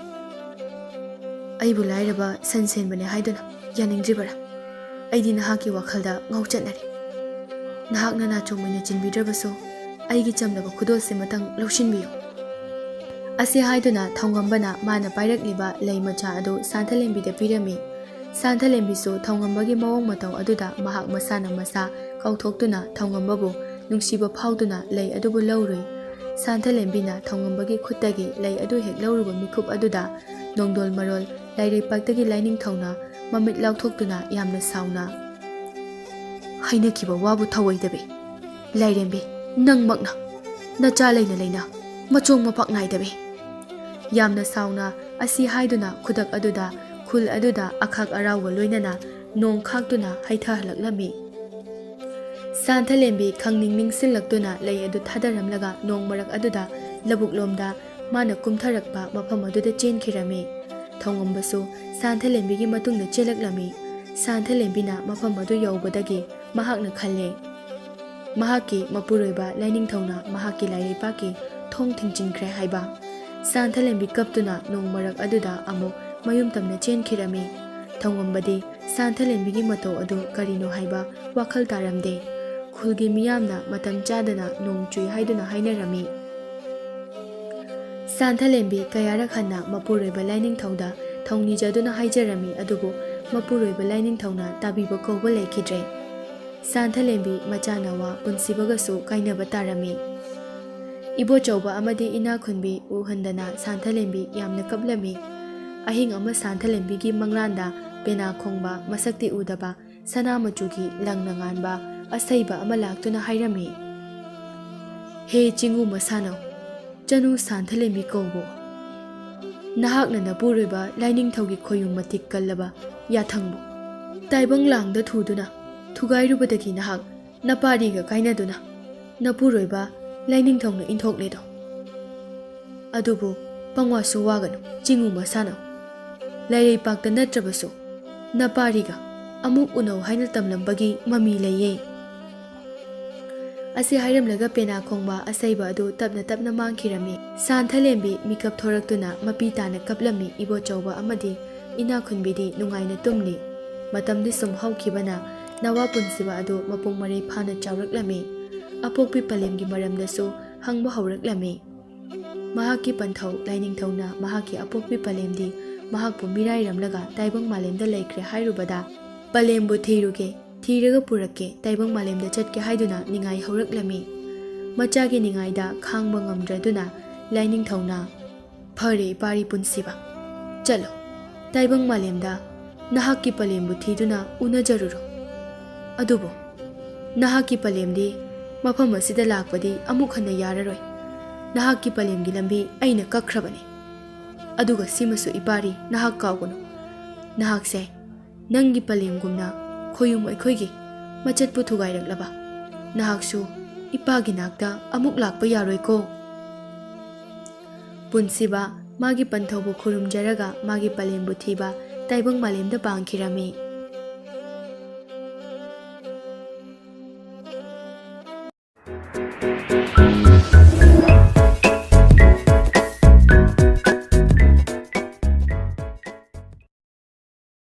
ꯑꯩꯕꯨ ꯂꯥꯏꯔꯕ ꯁꯟ ꯁꯦꯟꯕꯅꯦ ꯍꯥꯏꯗꯨꯅ ꯌꯥꯅꯤꯡꯗ꯭ꯔꯤꯕꯔꯥ? ꯑꯩꯗꯤ ꯅꯍꯥꯛꯀꯤ ꯋꯥꯈꯜꯗ ꯉꯥꯎꯆꯠꯅꯔꯤ꯫ ꯅꯍꯥꯛꯅ ꯅꯥꯆꯣꯝ ꯑꯣꯏꯅ ꯆꯤꯟꯕꯤꯗ꯭ꯔꯕꯁꯨ, ꯑꯩꯒꯤ ꯆꯝꯂꯕ ꯈꯨꯗꯣꯜꯁꯤꯃꯇꯪ ꯂꯧꯁꯤꯟꯕꯤꯌꯨ꯫ ꯑꯁꯤ ꯍꯥꯏꯗꯨꯅ ꯊꯧꯉꯝꯕꯅ ꯃꯥꯅ ꯄꯥꯏꯔꯛꯂꯤꯕ ꯂꯩ ꯃꯆꯥ ꯑꯗꯨ ꯁꯥꯟꯊꯂꯦꯝꯕꯤꯗ ꯄꯤꯔꯝꯃꯤ꯫ ꯁꯥꯟꯊꯂꯦꯝꯕꯤꯁꯨ ꯊꯧꯉꯝꯕꯒꯤ ꯃꯑꯣꯡ ꯃꯇꯧ ꯑꯗꯨꯗ ꯃꯍꯥꯛ ꯃꯁꯥꯅ ꯃꯁꯥ ꯀꯥꯎꯊꯣꯛꯇꯨꯅ ꯊꯧꯉꯝꯕꯕꯨ ꯅꯨꯡꯁꯤꯕ ꯐꯥꯎꯗꯨꯅ ꯂꯩ ꯑꯗꯨꯕꯨ ꯂꯧꯔꯨꯏ꯫ ꯁꯥꯟꯊꯂꯦꯝꯕꯤꯅ ꯊꯧꯉꯝꯕꯒꯤ ꯈꯨꯠꯇꯒꯤ ꯂꯩ ꯑꯗꯨ ꯍꯦꯛ ꯂꯧꯔꯨꯕ ꯃꯤꯀꯨꯞ ꯑꯗꯨꯗ ꯅꯣꯡꯗꯣꯜ ꯃꯔꯣꯜ ꯂꯥꯏꯔꯩꯄꯥꯛꯇꯒꯤ ꯂꯥꯏꯅꯤꯡꯊꯧꯅ ꯃꯃꯤꯠ ꯂꯥꯎꯊꯣꯛꯇꯨꯅ ꯌꯥꯝꯅ ꯁꯥꯎꯅ, "ꯍꯩꯅꯈꯤꯕ ꯋꯥꯕꯨ ꯊꯧꯑꯣꯏꯗꯕꯤ ꯂꯥꯏꯔꯦꯝꯕꯤ, ꯅꯪꯃꯛꯅ ꯅꯆꯥ ꯂꯩꯅ ꯂꯩꯅ ꯃꯆꯣꯡ ꯃꯄꯥꯛ ꯅꯥꯏꯗꯕꯤ!" ꯌꯥꯝꯅ ꯁꯥꯎꯅ ꯑꯁꯤ ꯍꯥꯏꯗꯨꯅ ꯈꯨꯗꯛ ꯑꯗꯨꯗ ꯈꯨꯜ ꯑꯗꯨꯗ ꯑꯈꯥꯛ ꯑꯔꯥꯎꯒ ꯂꯣꯏꯅꯅ ꯅꯣꯡ ꯈꯥꯛꯇꯨꯅ ꯍꯩꯊꯍꯜꯂꯛꯂꯝꯃꯤ꯫ ꯁꯥꯟꯊꯂꯦꯝꯕꯤ ꯈꯪꯅꯤꯡ ꯅꯤꯡꯁꯤꯡꯂꯛꯇꯨꯅ ꯂꯩ ꯑꯗꯨ ꯊꯥꯗꯔꯝꯂꯒ ꯅꯣꯡ ꯃꯔꯛ ꯑꯗꯨꯗ ꯂꯧꯕꯨꯛꯂꯣꯝꯗ ꯃꯥꯅ ꯀꯨꯝꯊꯔꯛꯄ ꯃꯐꯝ ꯑꯗꯨꯗ ꯆꯦꯟꯈꯤꯔꯝꯃꯤ꯫ ꯊꯧꯉꯝꯕꯁꯨ ꯁꯥꯟꯊꯂꯦꯝꯕꯤꯒꯤ ꯃꯇꯨꯡꯗ ꯆꯦꯜꯂꯛꯂꯝꯃꯤ꯫ ꯁꯥꯟꯊꯂꯦꯝꯕꯤꯅ ꯃꯐꯝ ꯑꯗꯨ ꯌꯧꯕꯗꯒꯤ ꯃꯍꯥꯛꯅ ꯈꯜꯂꯦ, ꯃꯍꯥꯛꯀꯤ ꯃꯄꯨꯔꯣꯏꯕ ꯂꯥꯏꯅꯤꯡꯊꯧꯅ ꯃꯍꯥꯛꯀꯤ ꯂꯥꯏꯔꯩꯄꯥꯛꯀꯤ ꯊꯣꯡ ꯊꯤꯡꯖꯤꯟꯈ꯭ꯔꯦ ꯍꯥꯏꯕ꯫ ꯁꯥꯟꯊꯂꯦꯝꯕꯤ ꯀꯞꯇꯨꯅ ꯅꯣꯡ ꯃꯔꯛ ꯑꯗꯨꯗ ꯑꯃꯨꯛ ꯃꯌꯨꯝ ꯇꯝꯅ ꯆꯦꯟꯈꯤꯔꯝꯃꯤ꯫ ꯊꯧꯉꯝꯕꯗꯤ ꯁꯥꯟꯊꯂꯦꯝꯕꯤꯒꯤ ꯃꯇꯧ ꯑꯗꯨ ꯀꯔꯤꯅꯣ ꯍꯥꯏꯕ ꯋꯥꯈꯜ ꯇꯥꯔꯝꯗꯦ꯫ ꯈꯨꯜꯒꯤ ꯃꯤꯌꯥꯝꯅ ꯃꯇꯝ ꯆꯥꯗꯅ ꯅꯣꯡ ꯆꯨꯏ ꯍꯥꯏꯗꯨꯅ ꯍꯥꯏꯅꯔꯝꯃꯤ꯫ ꯁꯥꯟꯊꯂꯦꯝꯕꯤ ꯀꯌꯥꯔꯛ ꯍꯟꯅ ꯃꯄꯨꯔꯣꯏꯕ ꯂꯥꯏꯅꯤꯡꯊꯧꯗ ꯊꯧꯅꯤꯖꯗꯨꯅ ꯍꯥꯏꯖꯔꯝꯃꯤ, ꯑꯗꯨꯕꯨ ꯃꯄꯨꯔꯣꯏꯕ ꯂꯥꯏꯅꯤꯡꯊꯧꯅ ꯇꯥꯕꯤꯕ ꯀꯧꯕ ꯂꯩꯈꯤꯗ꯭ꯔꯦ꯫ ꯁꯥꯟꯊꯂꯦꯝꯕꯤ ꯃꯆꯥꯅꯋꯥ ꯄꯨꯟꯁꯤꯕꯒꯁꯨ ꯀꯥꯏꯅꯕ ꯇꯥꯔꯝꯃꯤ꯫ ꯏꯕꯣꯆꯧꯕ ꯑꯃꯗꯤ ꯏꯅꯥꯈꯨꯟꯕꯤ ꯎꯍꯟꯗꯅ ꯁꯥꯟꯊꯂꯦꯝꯕꯤ ꯌꯥꯝꯅ ꯀꯞꯂꯝꯃꯤ꯫ ꯑꯍꯤꯡ ꯑꯃ ꯁꯥꯟꯊꯂꯦꯝꯕꯤꯒꯤ ꯃꯪꯂꯥꯟꯗ ꯄꯦꯅꯥ ꯈꯣꯡꯕ ꯃꯁꯛꯇꯤ ꯎꯗꯕ ꯁꯅꯥ ꯃꯆꯨꯒꯤ ꯂꯪꯅ ꯉꯥꯟꯕ ꯑꯁꯩꯕ ꯑꯃ ꯂꯥꯛꯇꯨꯅ ꯍꯥꯏꯔꯝꯃꯤ, "ꯍꯦ ꯆꯤꯡꯉꯨ ꯃꯁꯥꯅꯧ, ꯆꯅꯨ ꯁꯥꯟꯊꯂꯦꯝꯕꯤ ꯀꯧꯕꯣ꯫ ꯅꯍꯥꯛꯅ ꯅꯄꯨꯔꯣꯏꯕ ꯂꯥꯏꯅꯤꯡꯊꯧꯒꯤ ꯈꯣꯌꯨꯝ ꯃꯇꯤꯛ ꯀꯜꯂꯕ ꯌꯥꯊꯪꯕꯨ ꯇꯥꯏꯕꯪ ꯂꯥꯡꯗ ꯊꯨꯗꯨꯅ ꯊꯨꯒꯥꯏꯔꯨꯕꯗꯒꯤ ꯅꯍꯥꯛ ꯅꯄꯥꯔꯤꯒ ꯀꯥꯏꯅꯗꯨꯅ ꯅꯄꯨꯔꯣꯏꯕ ꯂꯥꯏꯅꯤꯡꯊꯧꯅ ꯏꯟꯊꯣꯛꯂꯦꯗꯣ꯫ ꯑꯗꯨꯕꯨ ꯄꯪꯋꯥꯁꯨ ꯋꯥꯒꯅꯨ, ꯆꯤꯡꯉꯨ ꯃꯁꯥꯅꯧ꯫ ꯂꯥꯏꯔꯩꯄꯥꯛꯇ ꯅꯠꯇ꯭ꯔꯕꯁꯨ ꯅꯄꯥꯔꯤꯒ ꯑꯃꯨꯛ ꯎꯅꯧ ꯍꯥꯏꯅ ꯇꯝꯂꯝꯕꯒꯤ ꯃꯃꯤ ꯂꯩꯌꯦ꯫" ꯑꯁꯤ ꯍꯥꯏꯔꯝꯂꯒ ꯄꯦꯅꯥ ꯈꯣꯡꯕ ꯑꯁꯩꯕ ꯑꯗꯨ ꯇꯞꯅ ꯇꯞꯅ ꯃꯥꯡꯈꯤꯔꯝꯃꯤ꯫ ꯁꯥꯟꯊꯂꯦꯝꯕꯤ ꯃꯤꯀꯞ ꯊꯣꯔꯛꯇꯨꯅ ꯃꯄꯤ ꯇꯥꯅ ꯀꯞꯂꯝꯃꯤ꯫ ꯏꯕꯣꯆꯧꯕ ꯑꯃꯗꯤ ꯏꯅꯥꯈꯨꯟꯕꯤꯗꯤ ꯅꯨꯡꯉꯥꯏꯅ ꯇꯨꯝꯂꯤ꯫ ꯃꯇꯝꯗꯤ ꯁꯨꯝ ꯍꯧꯈꯤꯕꯅ ꯅꯋꯥ ꯄꯨꯟꯁꯤꯕ ꯑꯗꯨ ꯃꯄꯨꯡ ꯃꯔꯩ ꯐꯥꯅ ꯆꯥꯎꯔꯛꯂꯝꯃꯤ꯫ ꯑꯄꯣꯛꯄꯤ ꯄꯂꯦꯝꯒꯤ ꯃꯔꯝꯗꯁꯨ ꯍꯪꯕ ꯍꯧꯔꯛꯂꯝꯃꯤ꯫ ꯃꯍꯥꯛꯀꯤ ꯄꯟꯊꯧ ꯂꯥꯏꯅꯤꯡꯊꯧꯅ ꯃꯍꯥꯛꯀꯤ ꯑꯄꯣꯛꯄꯤ ꯄꯂꯦꯝꯗꯤ ꯃꯍꯥꯛꯄꯨ ꯃꯤꯔꯥꯏꯔꯝꯂꯒ ꯇꯥꯏꯕꯪ ꯃꯥꯂꯦꯝꯗ ꯂꯩꯈ꯭ꯔꯦ ꯍꯥꯏꯔꯨꯕꯗ, "ꯄꯂꯦꯝꯕꯨ ꯊꯤꯔꯨꯒꯦ, ꯊꯤꯔꯒ ꯄꯨꯔꯛꯀꯦ, ꯇꯥꯏꯕꯪ ꯃꯥꯂꯦꯝꯗ ꯆꯠꯀꯦ" ꯍꯥꯏꯗꯨꯅ ꯅꯤꯡꯉꯥꯏ ꯍꯧꯔꯛꯂꯝꯃꯤ꯫ ꯃꯆꯥꯒꯤ ꯅꯤꯡꯉꯥꯏꯗ ꯈꯥꯡꯕ ꯉꯝꯗ꯭ꯔꯗꯨꯅ ꯂꯥꯏꯅꯤꯡꯊꯧꯅ, "ꯐꯔꯦ ꯏꯄꯥꯔꯤ ꯄꯨꯟꯁꯤꯕ, ꯆꯠꯂꯣ, ꯇꯥꯏꯕꯪ ꯃꯥꯂꯦꯝꯗ ꯅꯍꯥꯛꯀꯤ ꯄꯂꯦꯝꯕꯨ ꯊꯤꯗꯨꯅ ꯎꯅꯖꯔꯨꯔꯣ꯫ ꯑꯗꯨꯕꯨ ꯅꯍꯥꯛꯀꯤ ꯄꯂꯦꯝꯗꯤ ꯃꯐꯝ ꯑꯁꯤꯗ ꯂꯥꯛꯄꯗꯤ ꯑꯃꯨꯛ ꯍꯟꯅ ꯌꯥꯔꯔꯣꯏ꯫ ꯅꯍꯥꯛꯀꯤ ꯄꯂꯦꯝꯒꯤ ꯂꯝꯕꯤ ꯑꯩꯅ ꯀꯛꯈ꯭ꯔꯕꯅꯤ꯫ ꯑꯗꯨꯒ ꯁꯤꯃꯁꯨ ꯏꯄꯥꯔꯤ, ꯅꯍꯥꯛ ꯀꯥꯎꯒꯅꯨ, ꯅꯍꯥꯛꯁꯦ ꯅꯪꯒꯤ ꯄꯂꯦꯝꯒꯨꯝꯅ ꯈꯣꯌꯨꯝ ꯑꯩꯈꯣꯏꯒꯤ ꯃꯆꯠꯄꯨ ꯊꯨꯒꯥꯏꯔꯛꯂꯕ ꯅꯍꯥꯛꯁꯨ ꯏꯄꯥꯒꯤ ꯅꯥꯛꯇ ꯑꯃꯨꯛ ꯂꯥꯛꯄ ꯌꯥꯔꯣꯏꯀꯣ꯫" ꯄꯨꯟꯁꯤꯕ ꯃꯥꯒꯤ ꯄꯟꯊꯧꯕꯨ ꯈꯨꯔꯨꯝꯖꯔꯒ ꯃꯥꯒꯤ ꯄꯂꯦꯝꯕꯨ ꯊꯤꯕ ꯇꯥꯏꯕꯪ ꯃꯥꯂꯦꯝꯗ ꯄꯥꯡꯈꯤꯔꯝꯃꯤ꯫